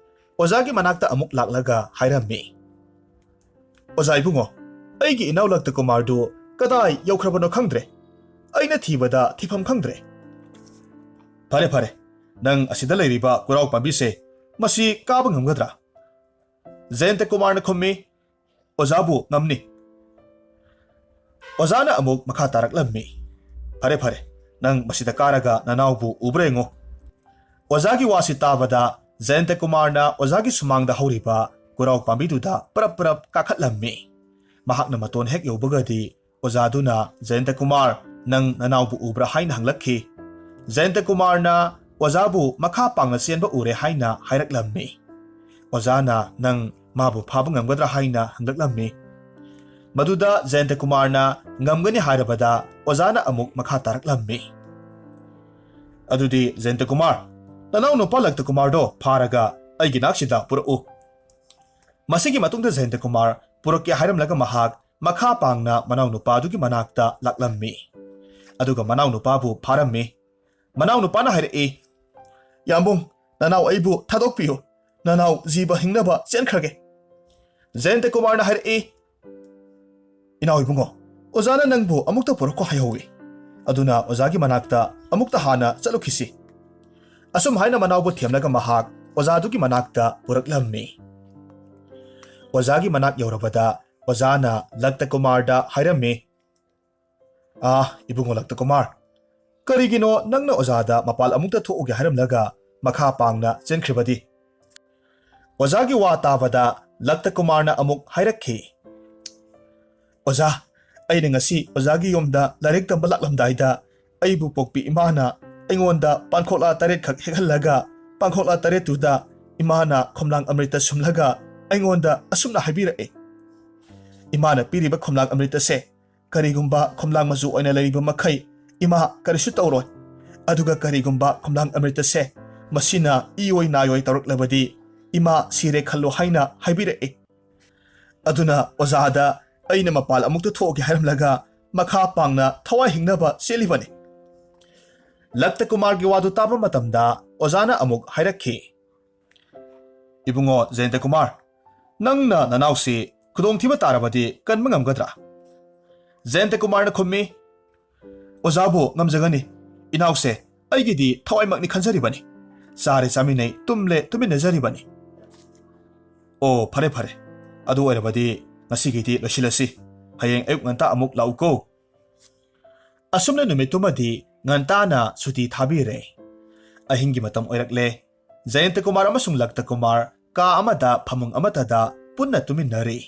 ꯑꯣꯖꯥꯒꯤ ꯃꯅꯥꯛꯇ ꯑꯃꯨꯛ ꯂꯥꯛꯂꯒ ꯍꯥꯏꯔꯝꯃꯤ, "ꯑꯣꯖꯥ ꯏꯕꯨꯡꯉꯣ, ꯑꯩꯒꯤ ꯏꯅꯥꯎ ꯂꯛꯇ ꯀꯨꯃꯥꯔꯗꯨ ꯀꯗꯥꯏ ꯌꯧꯈ꯭ꯔꯕꯅꯣ ꯈꯪꯗ꯭ꯔꯦ꯫ ꯑꯩꯅ ꯊꯤꯕꯗ ꯊꯤꯐꯝ ꯈꯪꯗ꯭ꯔꯦ"꯫ "ꯐꯔꯦ, ꯐꯔꯦ, ꯅꯪ ꯑꯁꯤꯗ ꯂꯩꯔꯤꯕ ꯀꯨꯔꯥꯎ ꯄꯥꯝꯕꯤꯁꯦ, ꯃꯁꯤ ꯀꯥꯕ ꯉꯝꯒꯗ꯭ꯔꯥ?" ꯖꯌꯟꯇ ꯀꯨꯃꯥꯔꯅ ꯈꯨꯝꯃꯤ, "ꯑꯣꯖꯥꯕꯨ ꯉꯝꯅꯤ"꯫ ꯑꯣꯖꯥꯅ ꯑꯃꯨꯛ ꯃꯈꯥ ꯇꯥꯔꯛꯂꯝꯃꯤ, "ꯐꯔꯦ, ꯐꯔꯦ, ꯅꯪ ꯃꯁꯤꯗ ꯀꯥꯔꯒ ꯅꯅꯥꯎꯕꯨ ꯎꯕ꯭ꯔꯥ ꯌꯦꯡꯉꯨ"꯫ ꯑꯣꯖꯥꯒꯤ ꯋꯥꯁꯤ ꯇꯥꯕꯗ ꯖꯌꯟꯇ ꯀꯨꯃꯥꯔꯅ ꯑꯣꯖꯥꯒꯤ ꯁꯨꯃꯥꯡꯗ ꯍꯧꯔꯤꯕ ꯀꯨꯔꯥꯎ ꯄꯥꯝꯕꯤꯗꯨꯗ ꯄꯔꯞ ꯄꯔꯞ ꯀꯥꯈꯠꯂꯝꯃꯤ꯫ ꯃꯍꯥꯛꯅ ꯃꯇꯣꯟ ꯍꯦꯛ ꯌꯧꯕꯒꯗꯤ ꯑꯣꯖꯥꯗꯨꯅ ꯖꯌꯟꯇ ꯀꯨꯃꯥꯔ, "ꯅꯪ ꯅꯅꯥꯎꯕꯨ ꯎꯕ꯭ꯔꯥ?" ꯍꯥꯏꯅ ꯍꯪꯂꯛꯈꯤ꯫ ꯖꯌꯟꯇ ꯀꯨꯃꯥꯔꯅ ꯑꯣꯖꯥꯕꯨ ꯃꯈꯥ ꯄꯥꯡꯅ ꯆꯦꯟꯕ ꯎꯔꯦ ꯍꯥꯏꯅ ꯍꯥꯏꯔꯛꯂꯝꯃꯤ꯫ ꯑꯣꯖꯥꯅ, "ꯅꯪ ꯃꯥꯕꯨ ꯐꯥꯕ ꯉꯝꯒꯗ꯭ꯔꯥ?" ꯍꯥꯏꯅ ꯍꯪꯂꯛꯂꯝꯃꯤ꯫ ꯃꯗꯨꯗ ꯖꯌꯟꯇ ꯀꯨꯃꯥꯔꯅ ꯉꯝꯒꯅꯤ ꯍꯥꯏꯔꯕꯗ ꯑꯣꯖꯥꯅ ꯑꯃꯨꯛ ꯃꯈꯥ ꯇꯥꯔꯛꯂꯝꯃꯤ, "ꯑꯗꯨꯗꯤ ꯖꯌꯟꯇ ꯀꯨꯃꯥꯔ, ꯅꯅꯥꯎ ꯅꯨꯄꯥ ꯂꯛꯇ ꯀꯨꯃꯥꯔꯗꯣ ꯐꯥꯔꯒ ꯑꯩꯒꯤ ꯅꯥꯛꯁꯤꯗ ꯄꯨꯔꯛꯎ"꯫ ꯃꯁꯤꯒꯤ ꯃꯇꯨꯡꯗ ꯖꯌꯟꯇ ꯀꯨꯃꯥꯔ ꯄꯨꯔꯛꯀꯦ ꯍꯥꯏꯔꯝꯂꯒ ꯃꯍꯥꯛ ꯃꯈꯥ ꯄꯥꯡꯅ ꯃꯅꯥꯎ ꯅꯨꯄꯥꯗꯨꯒꯤ ꯃꯅꯥꯛꯇ ꯂꯥꯛꯂꯝꯃꯤ꯫ ꯑꯗꯨꯒ ꯃꯅꯥꯎ ꯅꯨꯄꯥꯕꯨ ꯐꯥꯔꯝꯃꯤ꯫ ꯃꯅꯥꯎ ꯅꯨꯄꯥꯅ ꯍꯥꯏꯔꯛꯏ, "ꯌꯥꯝꯕꯨꯡ, ꯅꯅꯥꯎ ꯑꯩꯕꯨ ꯊꯥꯗꯣꯛꯄꯤꯌꯨ꯫ ꯅꯅꯥꯎ ꯖꯤꯕ ꯍꯤꯡꯅꯕ ꯆꯦꯟꯈ꯭ꯔꯒꯦ"꯫ ꯖꯌꯟꯇ ꯀꯨꯃꯥꯔꯅ ꯍꯥꯏꯔꯛꯏ, "ꯏꯅꯥꯎ ꯏꯕꯨꯡꯉꯣ, ꯑꯣꯖꯥꯅ ꯅꯪꯕꯨ ꯑꯃꯨꯛꯇ ꯄꯨꯔꯛꯈꯣ ꯍꯥꯏꯍꯧꯏ꯫ ꯑꯗꯨꯅ ꯑꯣꯖꯥꯒꯤ ꯃꯅꯥꯛꯇ ꯑꯃꯨꯛꯇ ꯍꯥꯟꯅ ꯆꯠꯂꯨꯈꯤꯁꯤ"꯫ ꯑꯁꯨꯝ ꯍꯥꯏꯅ ꯃꯅꯥꯎꯕꯨ ꯊꯦꯝꯂꯒ ꯃꯍꯥꯛ ꯑꯣꯖꯥꯗꯨꯒꯤ ꯃꯅꯥꯛꯇ ꯄꯨꯔꯛꯂꯝꯃꯤ꯫ ꯑꯣꯖꯥꯒꯤ ꯃꯅꯥꯛ ꯌꯧꯔꯕꯗ ꯑꯣꯖꯥꯅ ꯂꯛꯇ ꯀꯨꯃꯥꯔꯗ ꯍꯥꯏꯔꯝꯃꯤ, "ꯑꯥ, ꯏꯕꯨꯡꯉꯣ ꯂꯛꯇ ꯀꯨꯃꯥꯔ, ꯀꯔꯤꯒꯤꯅꯣ ꯅꯪꯅ ꯑꯣꯖꯥꯗ ꯃꯄꯥꯜ ꯑꯃꯨꯛꯇ ꯊꯣꯛꯎꯒꯦ ꯍꯥꯏꯔꯝꯂꯒ ꯃꯈꯥ ꯄꯥꯡꯅ ꯆꯦꯟꯈ꯭ꯔꯤꯕꯗꯤ?" ꯑꯣꯖꯥꯒꯤ ꯋꯥ ꯇꯥꯕꯗ ꯂꯛꯇ ꯀꯨꯃꯥꯔꯅ ꯑꯃꯨꯛ ꯍꯥꯏꯔꯛꯈꯤ, "ꯑꯣꯖꯥ, ꯑꯩꯅ ꯉꯁꯤ ꯑꯣꯖꯥꯒꯤ ꯌꯨꯝꯗ ꯂꯥꯏꯔꯤꯛ ꯇꯝꯕ ꯂꯥꯛꯂꯝꯗꯥꯏꯗ ꯑꯩꯕꯨ ꯄꯣꯛꯄꯤ ꯏꯃꯥꯅ ꯑꯩꯉꯣꯟꯗ ꯄꯥꯡꯈꯣꯛꯂꯥ ꯇꯔꯦꯠꯈꯛ ꯍꯦꯛꯍꯜꯂꯒ, ꯄꯥꯡꯈꯣꯛꯂꯥ ꯇꯔꯦꯠꯇꯨꯗ ꯏꯃꯥꯅ ꯈꯣꯝꯂꯥꯡ ꯑꯃ꯭ꯔꯤꯇ ꯁꯨꯝꯂꯒ ꯑꯩꯉꯣꯟꯗ ꯑꯁꯨꯝꯅ ꯍꯥꯏꯕꯤꯔꯛꯑꯦ, "ꯏꯃꯥꯅ ꯄꯤꯔꯤꯕ ꯈꯣꯝꯂꯥꯡ ꯑꯃ꯭ꯔꯤꯇꯁꯦ ꯀꯔꯤꯒꯨꯝꯕ ꯈꯣꯝꯂꯥꯡ ꯃꯆꯨ ꯑꯣꯏꯅ ꯂꯩꯔꯤꯕ ꯃꯈꯩ ꯏꯃꯥ ꯀꯔꯤꯁꯨ ꯇꯧꯔꯣꯏ꯫ ꯑꯗꯨꯒ ꯀꯔꯤꯒꯨꯝꯕ ꯈꯣꯝꯂꯥꯡ ꯑꯃ꯭ꯔꯤꯇꯁꯦ ꯃꯁꯤꯅ ꯏ ꯑꯣꯏ ꯅꯥꯏ ꯑꯣꯏ ꯇꯧꯔꯛꯂꯕꯗꯤ ꯏꯃꯥ ꯁꯤꯔꯦ ꯈꯜꯂꯣ" ꯍꯥꯏꯅ ꯍꯥꯏꯕꯤꯔꯛꯏ꯫ ꯑꯗꯨꯅ ꯑꯣꯖꯥꯗ ꯑꯩꯅ ꯃꯄꯥꯜ ꯑꯃꯨꯛꯇ ꯊꯣꯛꯑꯒꯦ ꯍꯥꯏꯔꯝꯂꯒ ꯃꯈꯥ ꯄꯥꯡꯅ ꯊꯋꯥꯏ ꯍꯤꯡꯅꯕ ꯆꯦꯜꯂꯤꯕꯅꯤ꯫ ꯂꯛꯇ ꯀꯨꯃꯥꯔꯒꯤ ꯋꯥꯗꯨ ꯇꯥꯕ ꯃꯇꯝꯗ ꯑꯣꯖꯥꯅ ꯑꯃꯨꯛ ꯍꯥꯏꯔꯛꯈꯤ, "ꯏꯕꯨꯡꯉꯣ ꯖꯌꯟꯇ ꯀꯨꯃꯥꯔ, ꯅꯪꯅ ꯅꯅꯥꯎꯁꯤ ꯈꯨꯗꯣꯡꯊꯤꯕ ꯇꯥꯔꯕꯗꯤ ꯀꯟꯕ ꯉꯝꯒꯗ꯭ꯔꯥ?" ꯖꯌꯟꯇ ꯀꯨꯃꯥꯔꯅ ꯈꯨꯝꯃꯤ, "ꯑꯣꯖꯥꯕꯨ ꯉꯝꯖꯒꯅꯤ꯫ ꯏꯅꯥꯎꯁꯦ ꯑꯩꯒꯤꯗꯤ ꯊꯋꯥꯏꯃꯛꯅꯤ ꯈꯟꯖꯔꯤꯕꯅꯤ꯫ ꯆꯥꯔꯦ ꯆꯥꯃꯤꯟꯅꯩ, ꯇꯨꯝꯂꯦ ꯇꯨꯃꯤꯟꯅꯖꯔꯤꯕꯅꯤ"꯫ "ꯑꯣ, ꯐꯔꯦ ꯐꯔꯦ, ꯑꯗꯨ ꯑꯣꯏꯔꯕꯗꯤ ꯉꯁꯤꯒꯤꯗꯤ ꯂꯣꯏꯁꯤꯜꯂꯁꯤ꯫ ꯍꯌꯦꯡ ꯑꯌꯨꯛ ꯉꯟꯇꯥ ꯑꯃꯨꯛ ꯂꯥꯛꯎꯀꯣ"꯫ ꯑꯁꯨꯝꯅ ꯅꯨꯃꯤꯠꯇꯨꯃꯗꯤ ꯉꯟꯇꯥꯅ ꯁꯨꯇꯤ ꯊꯥꯕꯤꯔꯦ꯫ ꯑꯍꯤꯡꯒꯤ ꯃꯇꯝ ꯑꯣꯏꯔꯛꯂꯦ꯫ ꯖꯌꯟꯇ ꯀꯨꯃꯥꯔ ꯑꯃꯁꯨꯡ ꯂꯛꯇ ꯀꯨꯃꯥꯔ ꯀꯥ ꯑꯃꯗ ꯐꯃꯨꯡ ꯑꯃꯠꯇꯗ ꯄꯨꯟꯅ ꯇꯨꯃꯤꯟꯅꯔꯤ꯫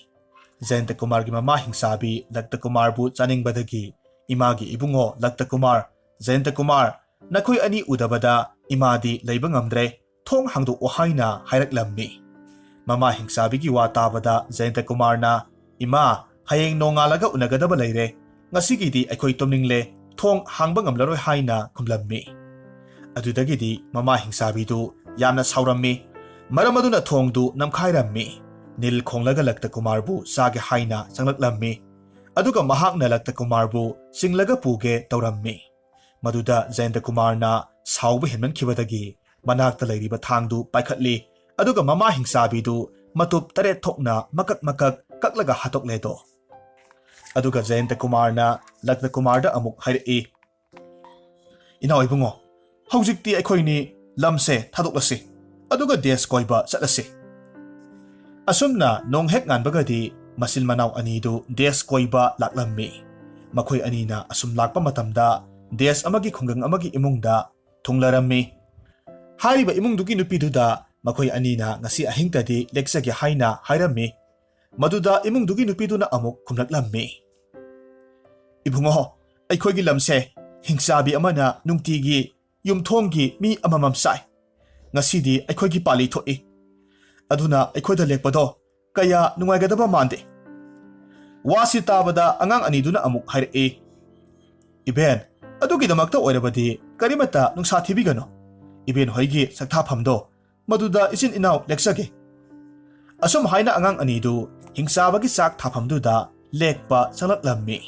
ꯖꯌꯟꯇ ꯀꯨꯃꯥꯔꯒꯤ ꯃꯃꯥ ꯍꯤꯡꯆꯥꯕꯤ ꯂꯛꯇ ꯀꯨꯃꯥꯔꯕꯨ ꯆꯥꯅꯤꯡꯕꯗꯒꯤ ꯏꯃꯥꯒꯤ ꯏꯕꯨꯡꯉꯣ ꯂꯛꯇ ꯀꯨꯃꯥꯔ, "ꯖꯌꯟꯇ ꯀꯨꯃꯥꯔ, ꯅꯈꯣꯏ ꯑꯅꯤ ꯎꯗꯕꯗ ꯏꯃꯥꯗꯤ ꯂꯩꯕ ꯉꯝꯗ꯭ꯔꯦ, ꯊꯣꯡ ꯍꯥꯡꯗꯣꯛꯑꯣ" ꯍꯥꯏꯅ ꯍꯥꯏꯔꯛꯂꯝꯃꯤ꯫ ꯃꯃꯥ ꯍꯤꯡꯆꯥꯕꯤꯒꯤ ꯋꯥ ꯇꯥꯕꯗ ꯖꯌꯟꯇ ꯀꯨꯃꯥꯔꯅ, "ꯏꯃꯥ, ꯍꯌꯦꯡ ꯅꯣꯡꯉꯥꯜꯂꯒ ꯎꯅꯒꯗꯕ ꯂꯩꯔꯦ꯫ ꯉꯁꯤꯒꯤꯗꯤ ꯑꯩꯈꯣꯏ ꯇꯨꯝꯅꯤꯡꯂꯦ, ꯊꯣꯡ ꯍꯥꯡꯕ ꯉꯝꯂꯔꯣꯏ" ꯍꯥꯏꯅ ꯈꯨꯝꯂꯝꯃꯤ꯫ ꯑꯗꯨꯗꯒꯤꯗꯤ ꯃꯃꯥ ꯍꯤꯡꯆꯥꯕꯤꯗꯨ ꯌꯥꯝꯅ ꯁꯥꯎꯔꯝꯃꯤ꯫ ꯃꯔꯝ ꯑꯗꯨꯅ ꯊꯣꯡꯗꯨ ꯅꯝꯈꯥꯏꯔꯝꯃꯤ꯫ ꯅꯤꯜ ꯈꯣꯡꯂꯒ ꯂꯛꯇ ꯀꯨꯃꯥꯔꯕꯨ ꯆꯥꯒꯦ ꯍꯥꯏꯅ ꯆꯪꯂꯛꯂꯝꯃꯤ꯫ ꯑꯗꯨꯒ ꯃꯍꯥꯛꯅ ꯂꯛꯇ ꯀꯨꯃꯥꯔꯕꯨ ꯆꯤꯡꯂꯒ ꯄꯨꯒꯦ ꯇꯧꯔꯝꯃꯤ꯫ ꯃꯗꯨꯗ ꯖꯌꯟꯇ ꯀꯨꯃꯥꯔꯅ ꯁꯥꯎꯕ ꯍꯦꯟꯃꯟꯈꯤꯕꯗꯒꯤ ꯃꯅꯥꯛꯇ ꯂꯩꯔꯤꯕ ꯊꯥꯡꯗꯨ ꯄꯥꯏꯈꯠꯂꯤ꯫ ꯑꯗꯨꯒ ꯃꯃꯥ ꯍꯤꯡꯆꯥꯕꯤꯗꯨ ꯃꯇꯨꯞ ꯇꯔꯦꯠ ꯊꯣꯛꯅ ꯃꯀꯛ ꯃꯀꯛ ꯀꯛꯂꯒ ꯍꯥꯠꯇꯣꯛꯂꯦꯗꯣ꯫ ꯑꯗꯨꯒ ꯖꯌꯟꯇ ꯀꯨꯃꯥꯔꯅ ꯂꯛꯇ ꯀꯨꯃꯥꯔꯗ ꯑꯃꯨꯛ ꯍꯥꯏꯔꯛꯏ, "ꯏꯅꯥꯎ ꯏꯕꯨꯡꯉꯣ, ꯍꯧꯖꯤꯛꯇꯤ ꯑꯩꯈꯣꯏꯅꯤ ꯂꯝꯁꯦ ꯊꯥꯗꯣꯛꯂꯁꯤ, ꯑꯗꯨꯒ ꯗꯦꯁ ꯀꯣꯏꯕ ꯆꯠꯂꯁꯤ"꯫ ꯑꯁꯨꯝꯅ ꯅꯣꯡ ꯍꯦꯛ ꯉꯥꯟꯕꯒꯗꯤ ꯃꯆꯤꯟ ꯃꯅꯥꯎ ꯑꯅꯤꯗꯨ ꯗꯦꯁ ꯀꯣꯏꯕ ꯂꯥꯛꯂꯝꯃꯤ꯫ ꯃꯈꯣꯏ ꯑꯅꯤꯅ ꯑꯁꯨꯝ ꯂꯥꯛꯄ ꯃꯇꯝꯗ ꯗꯦꯁ ꯑꯃꯒꯤ ꯈꯨꯡꯒꯪ ꯑꯃꯒꯤ ꯏꯃꯨꯡꯗ ꯊꯨꯡꯂꯔꯝꯃꯤ꯫ ꯍꯥꯏꯔꯤꯕ ꯏꯃꯨꯡꯗꯨꯒꯤ ꯅꯨꯄꯤꯗꯨꯗ ꯃꯈꯣꯏ ꯑꯅꯤꯅ ꯉꯁꯤ ꯑꯍꯤꯡꯗꯗꯤ ꯂꯦꯛꯆꯒꯦ ꯍꯥꯏꯅ ꯍꯥꯏꯔꯝꯃꯤ꯫ ꯃꯗꯨꯗ ꯏꯃꯨꯡꯗꯨꯒꯤ ꯅꯨꯄꯤꯗꯨꯅ ꯑꯃꯨꯛ ꯈꯨꯝꯂꯛꯂꯝꯃꯤ, "ꯏꯕꯨꯡꯉꯣ, ꯑꯩꯈꯣꯏꯒꯤ ꯂꯝꯁꯦ ꯍꯤꯡꯆꯥꯕꯤ ꯑꯃꯅ ꯅꯨꯡꯇꯤꯒꯤ ꯌꯨꯝꯊꯣꯡꯒꯤ ꯃꯤ ꯑꯃꯃꯝ ꯆꯥꯏ꯫ ꯉꯁꯤꯗꯤ ꯑꯩꯈꯣꯏꯒꯤ ꯄꯥꯜꯂꯤ ꯊꯣꯛꯏ꯫ ꯑꯗꯨꯅ ꯑꯩꯈꯣꯏꯗ ꯂꯦꯛꯄꯗꯣ ꯀꯌꯥ ꯅꯨꯡꯉꯥꯏꯒꯗꯕ ꯃꯥꯟꯗꯦ꯫" ꯋꯥꯁꯤ ꯇꯥꯕꯗ ꯑꯉꯥꯡ ꯑꯅꯤꯗꯨꯅ ꯑꯃꯨꯛ ꯍꯥꯏꯔꯛꯏ, "ꯏꯕꯦꯟ, ꯑꯗꯨꯒꯤꯗꯃꯛꯇ ꯑꯣꯏꯔꯕꯗꯤ ꯀꯔꯤꯃꯠꯇ ꯅꯨꯡꯁꯥ ꯊꯤꯕꯤꯒꯅꯨ꯫ ꯏꯕꯦꯟ ꯍꯣꯏꯒꯤ ꯆꯥꯛꯊꯥꯐꯝꯗꯣ ꯃꯗꯨꯗ ꯏꯆꯤꯟ ꯏꯅꯥꯎ ꯂꯦꯛꯆꯒꯦ꯫" ꯑꯁꯨꯝ ꯍꯥꯏꯅ ꯑꯉꯥꯡ ꯑꯅꯤꯗꯨ ꯍꯤꯡꯆꯥꯕꯒꯤ ꯆꯥꯛ ꯊꯥꯐꯝꯗꯨꯗ ꯂꯦꯛꯄ ꯆꯪꯂꯛꯂꯝꯃꯤ꯫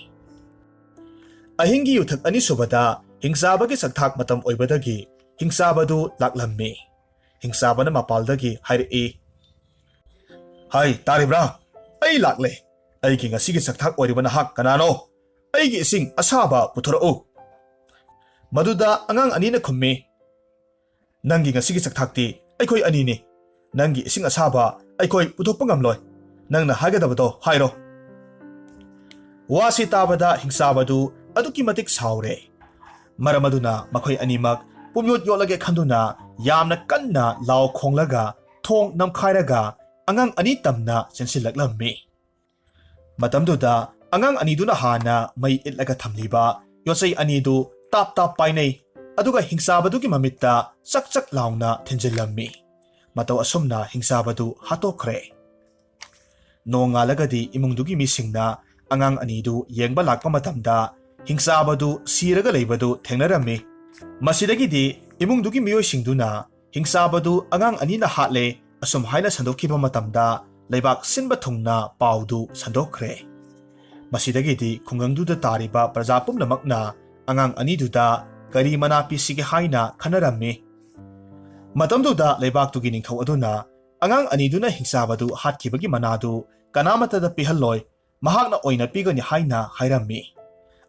ꯑꯍꯤꯡꯒꯤ ꯌꯨꯊꯛ ꯑꯅꯤꯁꯨꯕꯗ ꯍꯤꯡꯆꯥꯕꯒꯤ ꯆꯥꯛꯊꯥꯛ ꯃꯇꯝ ꯑꯣꯏꯕꯗꯒꯤ ꯍꯤꯡꯆꯥꯕꯗꯨ ꯂꯥꯛꯂꯝꯃꯤ꯫ ꯍꯤꯡꯆꯥꯕꯅ ꯃꯄꯥꯜꯗꯒꯤ ꯍꯥꯏꯔꯛꯏ, "ꯍꯥꯏ, ꯇꯥꯔꯤꯕ꯭ꯔꯥ? ꯑꯩ ꯂꯥꯛꯂꯦ꯫ ꯑꯩꯒꯤ ꯉꯁꯤꯒꯤ ꯆꯥꯛꯊꯥꯛ ꯑꯣꯏꯔꯤꯕ ꯅꯍꯥꯛ ꯀꯅꯥꯅꯣ? ꯑꯩꯒꯤ ꯏꯁꯤꯡ ꯑꯁꯥꯕ ꯄꯨꯊꯣꯔꯛꯎ꯫" ꯃꯗꯨꯗ ꯑꯉꯥꯡ ꯑꯅꯤꯅ ꯈꯨꯝꯃꯤ, "ꯅꯪꯒꯤ ꯉꯁꯤꯒꯤ ꯆꯥꯛꯊꯥꯛꯇꯤ ꯑꯩꯈꯣꯏ ꯑꯅꯤꯅꯤ꯫ ꯅꯪꯒꯤ ꯏꯁꯤꯡ ꯑꯁꯥꯕ ꯑꯩꯈꯣꯏ ꯄꯨꯊꯣꯛꯄ ꯉꯝꯂꯣꯏ꯫ ꯅꯪꯅ ꯍꯥꯏꯒꯗꯕꯗꯣ ꯍꯥꯏꯔꯣ꯫" ꯋꯥꯁꯤ ꯇꯥꯕꯗ ꯍꯤꯡꯆꯥꯕꯗꯨ ꯑꯗꯨꯛꯀꯤ ꯃꯇꯤꯛ ꯁꯥꯎꯔꯦ꯫ ꯃꯔꯝ ꯑꯗꯨꯅ ꯃꯈꯣꯏ ꯑꯅꯤꯃꯛ ꯄꯨꯝꯌꯣꯠ ꯌꯣꯠꯂꯒꯦ ꯈꯟꯗꯨꯅ ꯌꯥꯝꯅ ꯀꯟꯅ ꯂꯥꯎ ꯈꯣꯡꯂꯒ ꯊꯣꯡ ꯅꯝꯈꯥꯏꯔꯒ ꯑꯉꯥꯡ ꯑꯅꯤ ꯇꯝꯅ ꯆꯦꯟꯁꯤꯜꯂꯛꯂꯝꯃꯤ꯫ ꯃꯇꯝꯗꯨꯗ ꯑꯉꯥꯡ ꯑꯅꯤꯗꯨꯅ ꯍꯥꯟꯅ ꯃꯩ ꯏꯠꯂꯒ ꯊꯝꯂꯤꯕ ꯌꯣꯠꯆꯩ ꯑꯅꯤꯗꯨ ꯇꯥꯞ ꯇꯥꯞ ꯄꯥꯏꯅꯩ, ꯑꯗꯨꯒ ꯍꯤꯡꯆꯥꯕꯗꯨꯒꯤ ꯃꯃꯤꯠꯇ ꯆꯛ ꯆꯛ ꯂꯥꯎꯅ ꯊꯤꯟꯖꯤꯜꯂꯝꯃꯤ꯫ ꯃꯇꯧ ꯑꯁꯨꯝꯅ ꯍꯤꯡꯆꯥꯕꯗꯨ ꯍꯥꯠꯇꯣꯛꯈ꯭ꯔꯦ꯫ ꯅꯣꯡꯉꯥꯜꯂꯒꯗꯤ ꯏꯃꯨꯡꯗꯨꯒꯤ ꯃꯤꯁꯤꯡꯅ ꯑꯉꯥꯡ ꯑꯅꯤꯗꯨ ꯌꯦꯡꯕ ꯂꯥꯛꯄ ꯃꯇꯝꯗ ꯍꯤꯡꯆꯥꯕꯗꯨ ꯁꯤꯔꯒ ꯂꯩꯕꯗꯨ ꯊꯦꯡꯅꯔꯝꯃꯤ꯫ ꯃꯁꯤꯗꯒꯤꯗꯤ ꯏꯃꯨꯡꯗꯨꯒꯤ ꯃꯤꯑꯣꯏꯁꯤꯡꯗꯨꯅ ꯍꯤꯡꯆꯥꯕꯗꯨ ꯑꯉꯥꯡ ꯑꯅꯤꯅ ꯍꯥꯠꯂꯦ ꯑꯁꯨꯝ ꯍꯥꯏꯅ ꯁꯟꯗꯣꯛꯈꯤꯕ ꯃꯇꯝꯗ ꯂꯩꯕꯥꯛ ꯁꯤꯟꯕ ꯊꯨꯡꯅ ꯄꯥꯎꯗꯨ ꯁꯟꯗꯣꯛꯈ꯭ꯔꯦ꯫ ꯃꯁꯤꯗꯒꯤꯗꯤ ꯈꯨꯡꯒꯪꯗꯨꯗ ꯇꯥꯔꯤꯕ ꯄ꯭ꯔꯖꯥ ꯄꯨꯝꯅꯃꯛꯅ ꯑꯉꯥꯡ ꯑꯅꯤꯗꯨꯗ ꯀꯔꯤ ꯃꯅꯥ ꯄꯤꯁꯤꯒꯦ ꯍꯥꯏꯅ ꯈꯟꯅꯔꯝꯃꯤ꯫ ꯃꯇꯝꯗꯨꯗ ꯂꯩꯕꯥꯛꯇꯨꯒꯤ ꯅꯤꯡꯊꯧ ꯑꯗꯨꯅ ꯑꯉꯥꯡ ꯑꯅꯤꯗꯨꯅ ꯍꯤꯡꯆꯥꯕꯗꯨ ꯍꯥꯠꯈꯤꯕꯒꯤ ꯃꯅꯥꯗꯨ ꯀꯅꯥꯃꯠꯇꯗ ꯄꯤꯍꯜꯂꯣꯏ, ꯃꯍꯥꯛꯅ ꯑꯣꯏꯅ ꯄꯤꯒꯅꯤ ꯍꯥꯏꯅ ꯍꯥꯏꯔꯝꯃꯤ꯫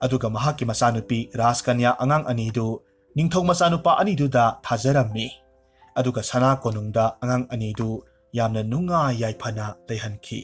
ꯑꯗꯨꯒ ꯃꯍꯥꯛꯀꯤ ꯃꯆꯥꯅꯨꯄꯤ ꯔꯥꯖꯀꯟꯌꯥ ꯑꯉꯥꯡ ꯑꯅꯤꯗꯨ ꯅꯤꯡꯊꯧ ꯃꯆꯥꯅꯨꯄꯥ ꯑꯅꯤꯗꯨꯗ ꯊꯥꯖꯔꯝꯃꯤ꯫ ꯑꯗꯨꯒ ꯁꯅꯥ ꯀꯣꯅꯨꯡꯗ ꯑꯉꯥꯡ ꯑꯅꯤꯗꯨ ꯌꯥꯝꯅ ꯅꯨꯡꯉꯥꯏ ꯌꯥꯏꯐꯅ ꯂꯩꯍꯟꯈꯤ꯫